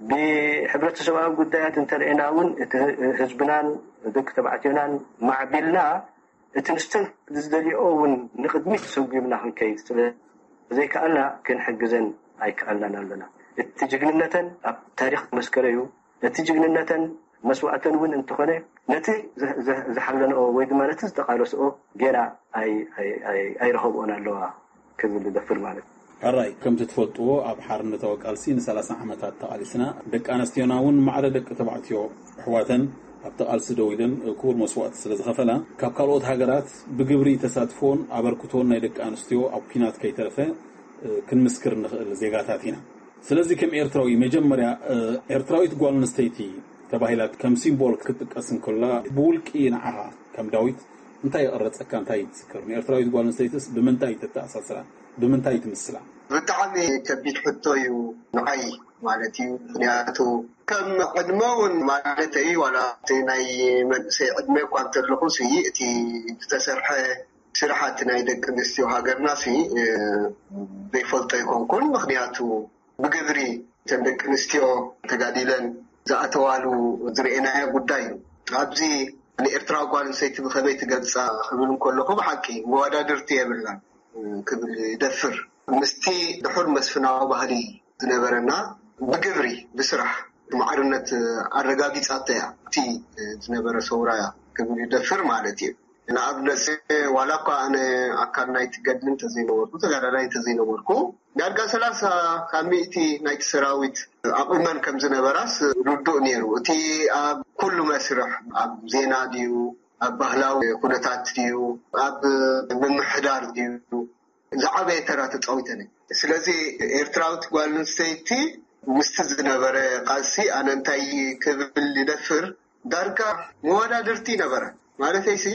ብሕብረተሰባዊ ጉዳያት እንተርእና እውን እቲ ህዝብናን ደቂ ተባዕትዮናን ማዕቢልና እቲ ንስተን ዝደልኦ እውን ንቕድሚት ሰጉምና ክንከይድ ስለ ዘይከኣልና ክንሕግዘን ኣይከኣልናን ኣለና። እቲ ጅግንነተን ኣብ ታሪኽ ተመስከረ እዩ። እቲ ጅግንነተን መስዋእተን እውን እንተኾነ ነቲ ዝሓለንኦ ወይ ድማ ነቲ ዝተቓለስኦ ጌና ኣይረኸብኦን ኣለዋ ክብል ዝደፍር ማለት እዩ። ሕራይ፣ ከምቲ ትፈልጥዎ ኣብ ሓርነታዊ ቃልሲ ንሰላሳ ዓመታት ተቓሊስና፣ ደቂ ኣነስትዮና እውን ማዕረ ደቂ ተባዕትዮ ኣሕዋተን ኣብቲ ቃልሲ ደው ኢለን ክቡር መስዋእቲ ስለ ዝኸፈላ፣ ካብ ካልኦት ሃገራት ብግብሪ ተሳትፎን ኣበርክቶን ናይ ደቂ ኣንስትዮ ኣብ ኲናት ከይተረፈ ክንምስክር ንኽእል ዜጋታት ኢና። ስለዚ ከም ኤርትራዊ መጀመርያ ኤርትራዊት ጓል ኣንስተይቲ ተባሂላ ከም ሲምቦል ክትጥቀስ እንከላ ብውልቂ ንዓኻ ከም ዳዊት እንታይ ይቐረጸካ? እንታይ ትዝክር? ንኤርትራዊት ጓል ኣንስተይትስ ብምንታይ ተተኣሳስራ? ብምንታይ ትምስላ? ብጣዕሚ ከቢድ ሕቶ እዩ ንዓይ ማለት እዩ። ምክንያቱ ከም ዕድመ እውን ማለት እዩ ዋላ እቲ ናይ መንእሰይ ዕድመ እኳ እንተለኹ ሲ እቲ ዝተሰርሐ ስራሓት ናይ ደቂ ኣንስትዮ ሃገርና ሲ ዘይፈልጦ ይኮንኩን። ምክንያቱ ብግብሪ እተን ደቂ ኣንስትዮ ተጋዲለን ዝኣተዋሉ ዝርኤናዮ ጉዳይ እዩ። ኣብዚ ንኤርትራዊ ጓል ኣንስተይቲ ብኸመይ ትገልጻ ክብል እንከለኹ ብሓቂ መወዳድርቲ የብልናን ክብል ይደፍር። ምስቲ ድሑር መስፍናዊ ባህሊ ዝነበረና ብግብሪ ብስራሕ ማዕርነት ኣረጋጊጻቶ እያ። እቲ ዝነበረ ሰውራ እያ ክብል ይደፍር ማለት እዩ። ንኣብነት ዋላ እኳ ኣነ ኣካል ናይቲ ገድሊ እንተዘይነበርኩ ተጋዳላይ እንተዘይነበርኩ ዳርጋ ሰላሳ ካብ ሚእቲ ናይቲ ሰራዊት ኣቑመን ከም ዝነበራስ ርዱእ ነይሩ። እቲ ኣብ ኩሉ መስርሕ ኣብ ዜና ድዩ ኣብ ባህላዊ ኩነታት ድዩ ኣብ ምምሕዳር ድዩ ዝዓበየ ተራ ተፃዊተን እየን። ስለዚ ኤርትራዊት ጓል ኣንስተይቲ ምስቲ ዝነበረ ቃልሲ ኣነ እንታይ ክብል ይደፍር ዳርጋ መወዳድርቲ ነበረ ማለተይሲ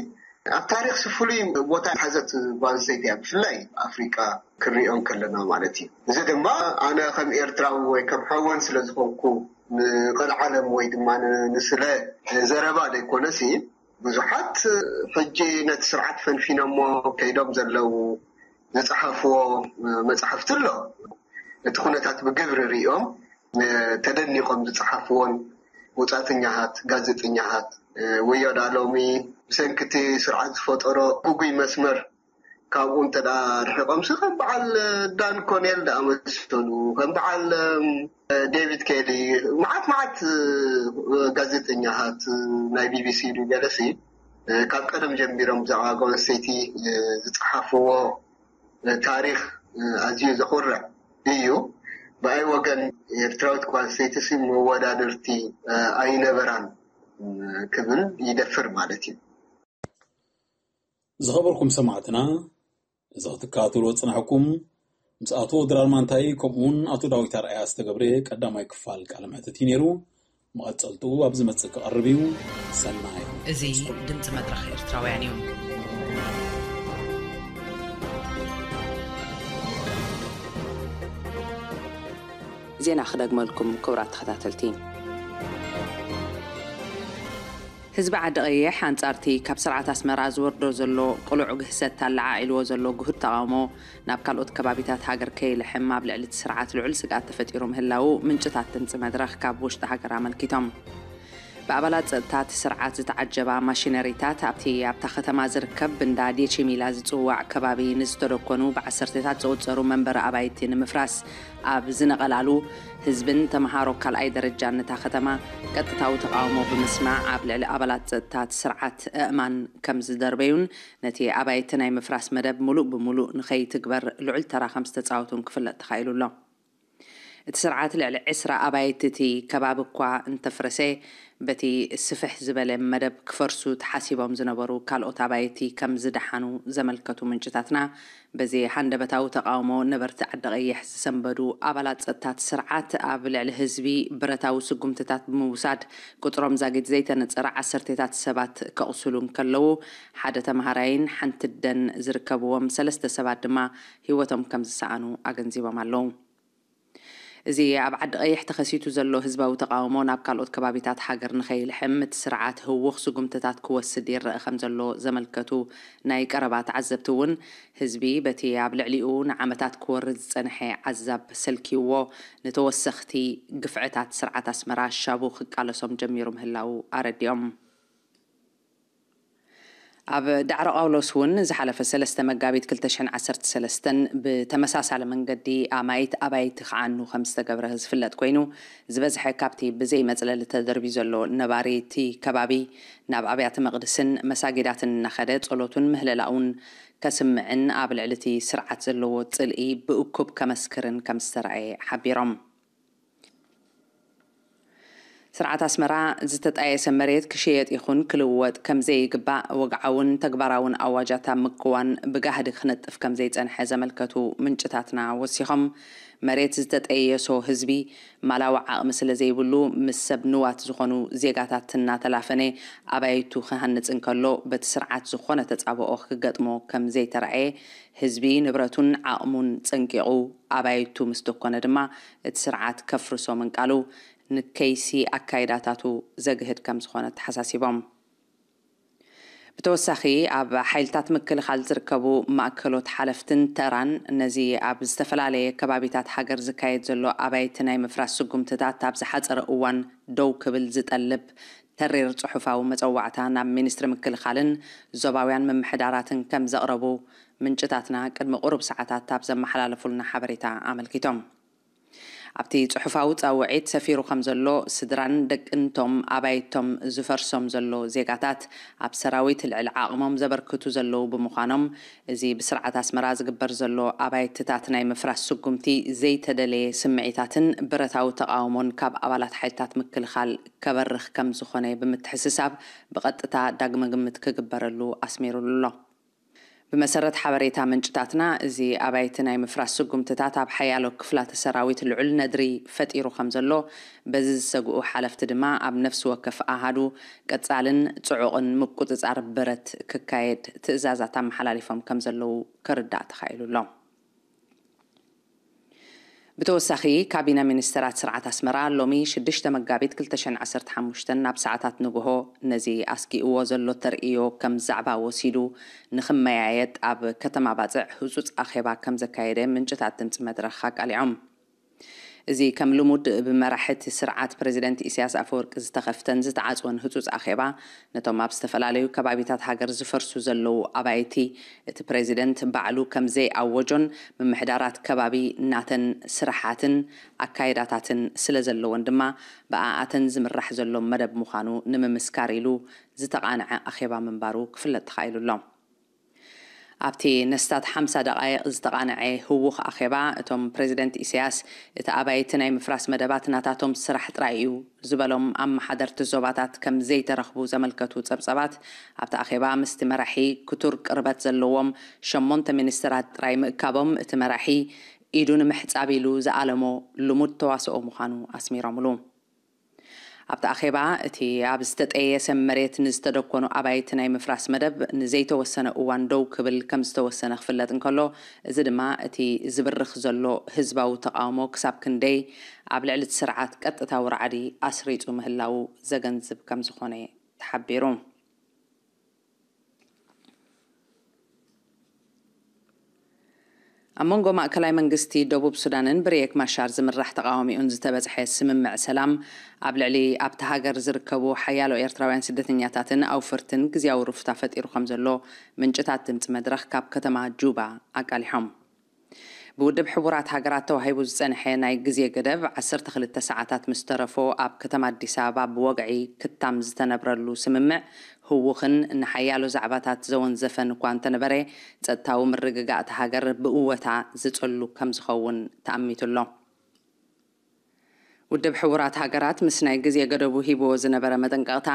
ኣብ ታሪክ ፍሉይ ቦታ ሓዘት ጓል ኣንስተይቲ እያ ብፍላይ ኣፍሪቃ ክንሪኦ ከለና ማለት እዩ። እዚ ድማ ኣነ ከም ኤርትራዊ ወይ ከም ሓወን ስለዝኮንኩ ንቀልዓለም ወይ ድማ ንስለ ዘረባ ዘይኮነሲ ብዙሓት ሕጂ ነቲ ስርዓት ፈንፊኖሞ ከይዶም ዘለዉ ዝፀሓፍዎ መፅሓፍቲ ኣሎ። እቲ ኩነታት ብግብሪ ሪኦም ተደኒቆም ዝፀሓፍዎን ወፃእተኛታት ጋዜጠኛታት ወዮ ዳ ሎሚ ብሰንኪ እቲ ስርዓት ዝፈጠሮ ግጉይ መስመር ካብኡ እንተ ደኣ ርሒቖምሲ ከም በዓል ዳን ኮኔል ደኣመሰሉ ከም በዓል ዴቪድ ኬሊ መዓት መዓት ጋዜጠኛታት ናይ ቢቢሲ ዩ ገለሲ ካብ ቀደም ጀሚሮም ብዛዕባ ጓል ኣንስተይቲ ዝፀሓፍዎ ታሪክ ኣዝዩ ዘኹርዕ እዩ። ብኣይ ወገን ኤርትራዊት ጓል ኣንስተይቲ ሲ መወዳድርቲ ኣይነበራን ክብል ይደፍር ማለት እዩ። ዝኸበርኩም ሰማዕትና፣ እዚ ክትከታተልዎ ዝጸናሕኩም ምስ ኣቶ ድራር ማንታይ ከምኡውን ኣቶ ዳዊት ኣርኣያ ዝተገብረ ቀዳማይ ክፋል ቃለ መሕትት እዩ ነይሩ። መቐጸልትኡ ኣብ ዝመጽእ ክቐርብ እዩ። ሰናይ። እዚ ድምፂ መድረኽ ኤርትራውያን እዩ። ዜና ክደግመልኩም ክቡራት ተኸታተልቲ። ህዝቢ ዓዲ ቀይሕ ኣንጻርቲ ካብ ስርዓት ኣስመራ ዝወርዶ ዘሎ ቅሉዕ ግህሰት ኣለዓዒልዎ ዘሎ ግሁድ ተቓውሞ ናብ ካልኦት ከባቢታት ሃገር ከይልሕም ኣብ ልዕሊ እቲ ስርዓት ልዑል ስግኣት ተፈጢሩ ምህላዉ ምንጭታት ድምፂ መድረኽ ካብ ውሽጢ ሃገር ኣመልኪቶም። ብኣባላት ጸጥታ እቲ ስርዓት ዝተዓጀባ ማሽነሪታት ኣብቲ ኣብታ ከተማ ዝርከብ እንዳ ዴቺሚላ ዝጽዋዕ ከባቢ ንዝተደኮኑ ብዓሰርተታት ዝቑጸሩ መንበሪ ኣባይቲ ንምፍራስ ኣብ ዝነቐላሉ፣ ህዝብን ተምሃሮ ካልኣይ ደረጃን ነታ ከተማ ቀጥታዊ ተቓውሞ ብምስማዕ ኣብ ልዕሊ ኣባላት ጸጥታ እቲ ስርዓት ኣእማን ከም ዝደርበዩን ነቲ ኣባይቲ ናይ ምፍራስ መደብ ሙሉእ ብሙሉእ ንኸይትግበር ልዑል ተራ ከም ዝተጻወቱን ክፍለጥ ተኻኢሉ ኣሎ። እቲ ስርዓት ልዕሊ ዕስራ ኣባይቲ እቲ ከባቢ እኳ እንተፍረሰ፣ በቲ ስፍሕ ዝበለ መደብ ክፈርሱ ተሓሲቦም ዝነበሩ ካልኦት ኣባይቲ ከም ዝደሓኑ ዘመልከቱ ምንጭታትና፣ በዚ ሃንደበታዊ ተቓውሞ ነበርቲ ዓዲ ቀይሕ ዝሰንበዱ ኣባላት ጸጥታ እቲ ስርዓት ኣብ ልዕሊ ህዝቢ ብረታዊ ስጉምትታት ብምውሳድ ቁጽሮም ዛጊት ዘይተነጸረ ዓሰርተታት ሰባት ከቑስሉ እንከለዉ፣ ሓደ ተምሃራይን ሓንቲ ደን ዝርከብዎም ሰለስተ ሰባት ድማ ህይወቶም ከም ዝሰኣኑ ኣገንዚቦም ኣለዉ። እዚ ኣብ ዓዲ ቀይሕ ተኸሲቱ ዘሎ ህዝባዊ ተቓውሞ ናብ ካልኦት ከባቢታት ሃገር ንኸይልሕም እቲ ስርዓት ህውኽ ስጉምትታት ክወስድ ይረአ ከም ዘሎ ዘመልከቱ ናይ ቀረባ ተዓዘብቲ እውን፣ ህዝቢ በቲ ኣብ ልዕሊኡ ንዓመታት ክወርድ ዝጸንሐ ዓዛብ ሰልኪዎ ንተወሰኽቲ ግፍዕታት ስርዓት ኣስመራ ሻቡ ክቃለሶም ጀሚሩ ምህላዉ ኣረዲኦም። ኣብ ዳዕሮ ቃውሎስ እውን ዝሓለፈ ሰለስተ መጋቢት ክልተ ሽሕን ዓሰርተ ሰለስተን ብተመሳሳሊ መንገዲ ኣማይት ኣባይቲ ክዓኑ ከም ዝተገብረ ዝፍለጥ ኮይኑ፣ ዝበዝሐ ካብቲ ብዘይ መጽለሊ ተደርብዩ ዘሎ ነባሪ እቲ ከባቢ ናብ ኣብያተ መቕድስን መሳጊዳትን እናኸደ ጸሎቱን ምህለላኡን ከስምዕን ኣብ ልዕሊ እቲ ስርዓት ዘለዎ ጽልኢ ብእኩብ ከመስክርን ከም ዝተረኣየ ሓቢሮም። ስርዓት ኣስመራ ዝተጣየሰ መሬት ክሽየጥ ይኹን ክልወጥ ከም ዘይግባእ ወግዓውን ተግባራውን ኣዋጃት ኣብ ምክዋን ብጋህዲ ክነጥፍ ከም ዘይጸንሐ ዘመልከቱ ምንጭታትና ወሲኾም፣ መሬት ዝተጠየሶ ህዝቢ ማላዊ ዓቕሚ ስለ ዘይብሉ ምስ ሰብ ንዋት ዝኾኑ ዜጋታት እናተላፈነ ኣባይቱ ክሃንጽ እንከሎ በቲ ስርዓት ዝኾነ ተጻብኦ ክገጥሞ ከም ዘይተራእየ፣ ህዝቢ ንብረቱን ዓቕሙን ጸንቂቑ ኣባይቱ ምስ ደኮነ ድማ እቲ ስርዓት ከፍርሶ ምንቃሉ ንከይሲ ኣካይዳታቱ ዘግህድ ከም ዝኾነ ተሓሳሲቦም። ብተወሳኺ ኣብ ሓይልታት ምክልኻል ዝርከቡ ማእከሎት ሓለፍትን ተራን ነዚ ኣብ ዝተፈላለየ ከባቢታት ሃገር ዝካየድ ዘሎ ኣባይቲ ናይ ምፍራስ ስጉምትታት ኣብ ዝሓጸረ እዋን ደው ክብል ዝጠልብ ተሪር ጽሑፋዊ መጸዋዕታ ናብ ሚኒስትሪ ምክልኻልን ዞባውያን ምምሕዳራትን ከም ዘቕረቡ ምንጭታትና ቅድሚ ቁሩብ ሰዓታት ኣብ ዘመሓላለፉልና ሓበሬታ ኣመልኪቶም። ኣብቲ ጽሑፋዊ ጻውዒት ሰፊሩ ከም ዘሎ፣ ስድራን ደቅንቶም ኣባይቶም ዝፈርሶም ዘሎ ዜጋታት ኣብ ሰራዊት ልዕሊ ዓቕሞም ዘበርክቱ ዘለዉ ብምዃኖም፣ እዚ ብስርዓት ኣስመራ ዝግበር ዘሎ ኣባይትታት ናይ ምፍራስ ስጉምቲ ዘይተደለየ ስምዒታትን ብረታዊ ተቓውሞን ካብ ኣባላት ሓይልታት ምክልኻል ከበርኽ ከም ዝኾነ ብምትሕስሳብ ብቐጥታ ዳግመ ግምት ክግበረሉ ኣስሚሩሉ ኣሎ። ብመሰረት ሓበሬታ ምንጭታትና፣ እዚ ኣባይቲ ናይ ምፍራስ ስጉምትታት ኣብ ሓያሎ ክፍላተ ሰራዊት ልዑል ነድሪ ፈጢሩ ከም ዘሎ፣ በዚ ዝሰግኡ ሓለፍቲ ድማ ኣብ ነፍሲ ወከፍ ኣሃዱ ቀጻልን ጽዑቕን ምቁጽጻር ብረት ክካየድ ትእዛዛት ኣመሓላሊፎም ከም ዘለዉ ክርዳእ ተኻኢሉ ኣሎ። ብተወሳኺ፣ ካቢነ ሚኒስተራት ስርዓት ኣስመራ ሎሚ ሽዱሽተ መጋቢት ክልተ ሽሕን ዓሰርተ ሓሙሽተን ናብ ሰዓታት ንግሆ ነዚ ኣስጊእዎ ዘሎ ተርእዮ ከም ዛዕባ ወሲዱ ንኽመያየጥ ኣብ ከተማ ባጽዕ ህጹጽ ኣኼባ ከም ዘካየደ ምንጭታት ድምጺ መድረኽ ኣቃሊዖም። እዚ ከም ልሙድ ብመራሒ እቲ ስርዓት ፕረዚደንት ኢሳያስ ኣፈወርቂ ዝተኸፍተን ዝተዓጽወን ህጹጽ ኣኼባ፣ ነቶም ኣብ ዝተፈላለዩ ከባቢታት ሃገር ዝፈርሱ ዘለዉ ኣባይቲ፣ እቲ ፕረዚደንት ባዕሉ ከም ዘይኣወጆን፣ ምምሕዳራት ከባቢ ናተን ስራሓትን ኣካይዳታትን ስለ ዘለወን ድማ፣ ብኣኣተን ዝምራሕ ዘሎ መደብ ምዃኑ ንምምስካር ኢሉ ዝተቓንዐ ኣኼባ ምንባሩ ክፍለጥ ተኻኢሉ ኣሎ። ኣብቲ ነስታት ሓምሳ ደቓይቕ ዝተቓንዐ ህውኽ ኣኼባ፣ እቶም ፕሬዚደንት ኢሳያስ፣ እቲ ኣባይቲ ናይ ምፍራስ መደባት ናታቶም ስራሕ ጥራይ እዩ ዝበሎም ኣመሓደርቲ ዞባታት ከም ዘይተረኽቡ ዘመልከቱ ጸብጸባት፣ ኣብቲ ኣኼባ ምስቲ መራሒ ክቱር ቅርበት ዘለዎም ሸሞንተ ሚኒስተራት ጥራይ ምእካቦም፣ እቲ መራሒ ኢዱ ንምሕጻብ ኢሉ ዝኣለሞ ልሙድ ተዋስኦ ምዃኑ ኣስሚሮምሉ። ኣብቲ ኣኼባ፣ እቲ ኣብ ዝተጠየሰ መሬት ንዝተደኮኑ ኣባይቲ ናይ ምፍራስ መደብ ንዘይተወሰነ እዋን ደው ክብል ከም ዝተወሰነ ክፍለጥ እንከሎ፣ እዚ ድማ እቲ ዝብርኽ ዘሎ ህዝባዊ ተቓውሞ ክሳብ ክንደይ ኣብ ልዕሊ እቲ ስርዓት ቀጥታዊ ራዕዲ ኣስሪጹ ምህላዉ ዘገንዝብ ከም ዝኾነ ተሓቢሩ። ኣብ መንጎ ማእከላይ መንግስቲ ደቡብ ሱዳንን ብሪየክ ማሻር ዝምራሕ ተቓዋሚኡን ዝተበጽሐ ስምምዕ ሰላም፣ ኣብ ልዕሊ ኣብታ ሃገር ዝርከቡ ሓያሎ ኤርትራውያን ስደተኛታትን ኣውፈርትን ግዝያዊ ሩፍታ ፈጢሩ ከም ዘሎ ምንጭታት ድምጺ መድረኽ ካብ ከተማ ጁባ ኣቃሊሖም። ብውድብ ሕቡራት ሃገራት ተዋሂቡ ዝጸንሐ ናይ ግዜ ገደብ ዓሰርተ ክልተ ሰዓታት ምስ ተረፎ፣ ኣብ ከተማ ኣዲስ ኣበባ ብወግዒ ክታም ዝተነብረሉ ስምምዕ፣ ህውኽን ንሓያሎ ዛዕባታት ዘወንዘፈን እኳ እንተነበረ፣ ጸጥታዊ ምርግጋእ እታ ሃገር ብእወታ ዝጸሉ ከም ዝኸውን ተኣሚቱ ኣሎ። ውድብ ሕቡራት ሃገራት ምስ ናይ ግዜ ገደቡ ሂብዎ ዝነበረ መጠንቀቕታ፣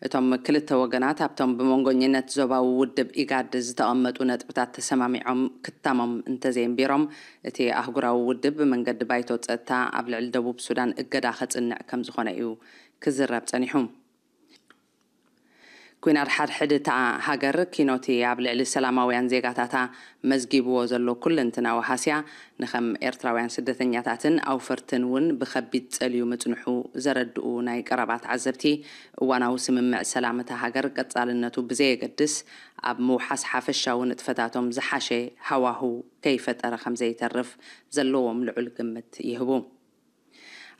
እቶም ክልተ ወገናት ኣብቶም ብመንጎኝነት ዞባዊ ውድብ ኢጋድ ዝተቐመጡ ነጥብታት ተሰማሚዖም ክታሞም እንተዘየንቢሮም፣ እቲ ኣህጉራዊ ውድብ ብመንገዲ ባይቶ ጸጥታ ኣብ ልዕሊ ደቡብ ሱዳን እገዳ ከጽንዕ ከም ዝኾነ እዩ ክዝረብ ጸኒሑ። ኲናት ሓድሕድ እታ ሃገር፣ ኪኖቲ ኣብ ልዕሊ ሰላማውያን ዜጋታታ መዝጊብዎ ዘሎ ኩለንትናዊ ሃስያ፣ ንኸም ኤርትራውያን ስደተኛታትን ኣውፈርትን እውን ብኸቢድ ጸልዩ ምጽንሑ ዘረድኡ ናይ ቀረባ ተዓዘብቲ፣ እዋናዊ ስምምዕ ሰላም እታ ሃገር ቀጻልነቱ ብዘየገድስ፣ ኣብ ምውሓስ ሓፈሻዊ ንጥፈታቶም ዝሓሸ ሃዋህው ከይፈጠረ ከም ዘይተርፍ ዘለዎም ልዑል ግምት ይህቡ።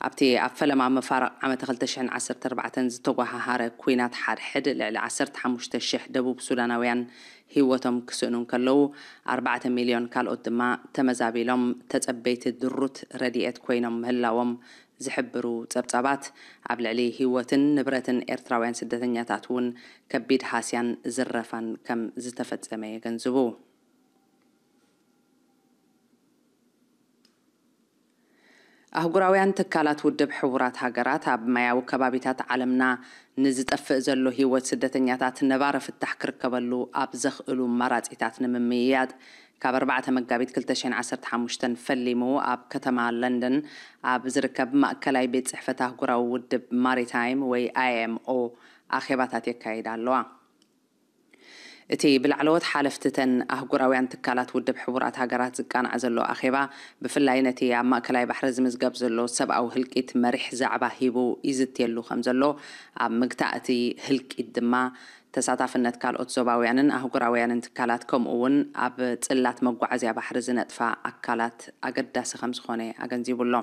ኣብቲ ኣብ ፈለማ መፋርቕ ዓመተ ክልተ ሽሕን ዓሰርተ ኣርባዕተን ዝተጓሃሃረ ኲናት ሓድሕድ፣ ልዕሊ ዓሰርተ ሓሙሽተ ሽሕ ደቡብ ሱዳናውያን ህይወቶም ክስእኑ እንከለዉ፣ ኣርባዕተ ሚልዮን ካልኦት ድማ ተመዛቢሎም ተጸበይቲ ድሩት ረድኤት ኮይኖም ምህላዎም ዝሕብሩ ጸብጻባት፣ ኣብ ልዕሊ ህይወትን ንብረትን ኤርትራውያን ስደተኛታት እውን ከቢድ ሃስያን ዝረፋን ከም ዝተፈጸመ የገንዝቡ። ኣህጉራውያን ትካላት ውድብ ሕቡራት ሃገራት፣ ኣብ ማያዊ ከባቢታት ዓለምና ንዝጠፍእ ዘሎ ህይወት ስደተኛታት ነባሪ ፍታሕ ክርከበሉ ኣብ ዘኽእሉ ኣማራጺታት ንምምይያጥ፣ ካብ ኣርባዕተ መጋቢት ክልተ ሽሕን ዓሰርተ ሓሙሽተን ፈሊሙ ኣብ ከተማ ለንደን ኣብ ዝርከብ ማእከላይ ቤት ጽሕፈት ኣህጉራዊ ውድብ ማሪታይም ወይ ኣይ ኤም ኦ ኣኼባታት የካይዳ ኣለዋ። እቲ ብላዕለዎት ሓለፍቲ ተን ኣህጉራውያን ትካላት ውድብ ሕቡራት ሃገራት ዝቃናዕ ዘሎ ኣኼባ፣ ብፍላይ ነቲ ኣብ ማእከላይ ባሕሪ ዝምዝገብ ዘሎ ሰብኣዊ ህልቂት መሪሕ ዛዕባ ሂቡ ይዝትየሉ ከም ዘሎ፣ ኣብ ምግታእ እቲ ህልቂት ድማ ተሳታፍነት ካልኦት ዞባውያንን ኣህጉራውያንን ትካላት፣ ከምኡ እውን ኣብ ጽላት መጓዓዝያ ባሕሪ ዝነጥፋ ኣካላት ኣገዳሲ ከም ዝኾነ ኣገንዚቡ ኣሎ።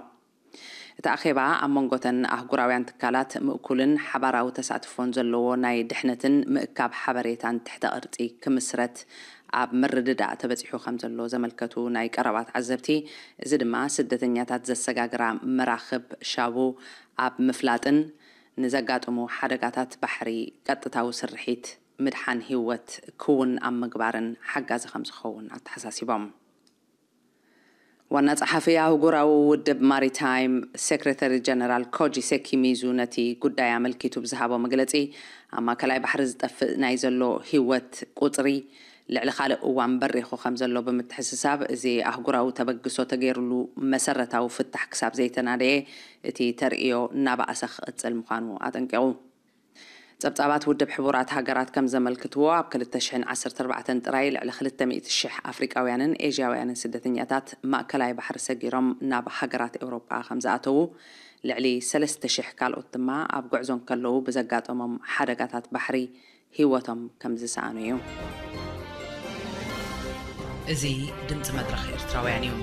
እቲ ኣኼባ ኣብ መንጎተን ኣህጉራውያን ትካላት ምእኩልን ሓባራዊ ተሳትፎን ዘለዎ ናይ ድሕነትን ምእካብ ሓበሬታን ትሕተ ቅርጺ ክምስረት ኣብ ምርድዳእ ተበጺሑ ከም ዘሎ ዘመልከቱ ናይ ቀረባ ተዓዘብቲ፣ እዚ ድማ ስደተኛታት ዘሰጋግራ መራኽብ ሻቡ ኣብ ምፍላጥን ንዘጋጥሙ ሓደጋታት ባሕሪ ቀጥታዊ ስርሒት ምድሓን ህይወት ክውን ኣብ ምግባርን ሓጋዚ ከም ዝኸውን ኣተሓሳሲቦም። ዋና ጸሓፊ ኣህጉራዊ ውድብ ማሪታይም ሴክሬታሪ ጀነራል ኮጂ ሴኪሚዙ ነቲ ጉዳይ ኣመልኪቱ ብዝሃቦ መግለጺ፣ ኣብ ማእከላይ ባሕሪ ዝጠፍእ ናይ ዘሎ ህይወት ቁጽሪ ልዕሊ ካልእ እዋን በሪኹ ከም ዘሎ ብምትሕስሳብ፣ እዚ ኣህጉራዊ ተበግሶ ተገይሩሉ መሰረታዊ ፍታሕ ክሳብ ዘይተናደየ፣ እቲ ተርእዮ እናበኣሰ ክቕጽል ምዃኑ ኣጠንቂቑ። ጸብጻባት ውድብ ሕቡራት ሃገራት ከም ዘመልክትዎ፣ ኣብ ክልተ ሽሕን ዓሰርተ ኣርባዕተን ጥራይ ልዕሊ ክልተ ሚእቲ ሽሕ ኣፍሪቃውያንን ኤዥያውያንን ስደተኛታት ማእከላይ ባሕሪ ሰጊሮም ናብ ሃገራት ኤውሮጳ ከም ዝኣተዉ፣ ልዕሊ ሰለስተ ሽሕ ካልኦት ድማ ኣብ ጉዕዞ እንከለዉ ብዘጋጠሞም ሓደጋታት ባሕሪ ህይወቶም ከም ዝሰኣኑ እዩ። እዚ ድምጺ መድረኽ ኤርትራውያን እዩ።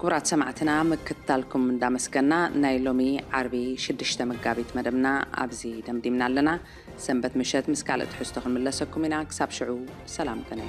ክቡራት ሰማዕትና፣ ምክትታልኩም እንዳመስገና፣ ናይ ሎሚ ዓርቢ ሽዱሽተ መጋቢት መደብና ኣብዚ ደምዲምና ኣለና። ሰንበት ምሸት ምስ ካልእ ትሕዝቶ ክንምለሰኩም ኢና። ክሳብ ሽዑ ሰላም ቅነ።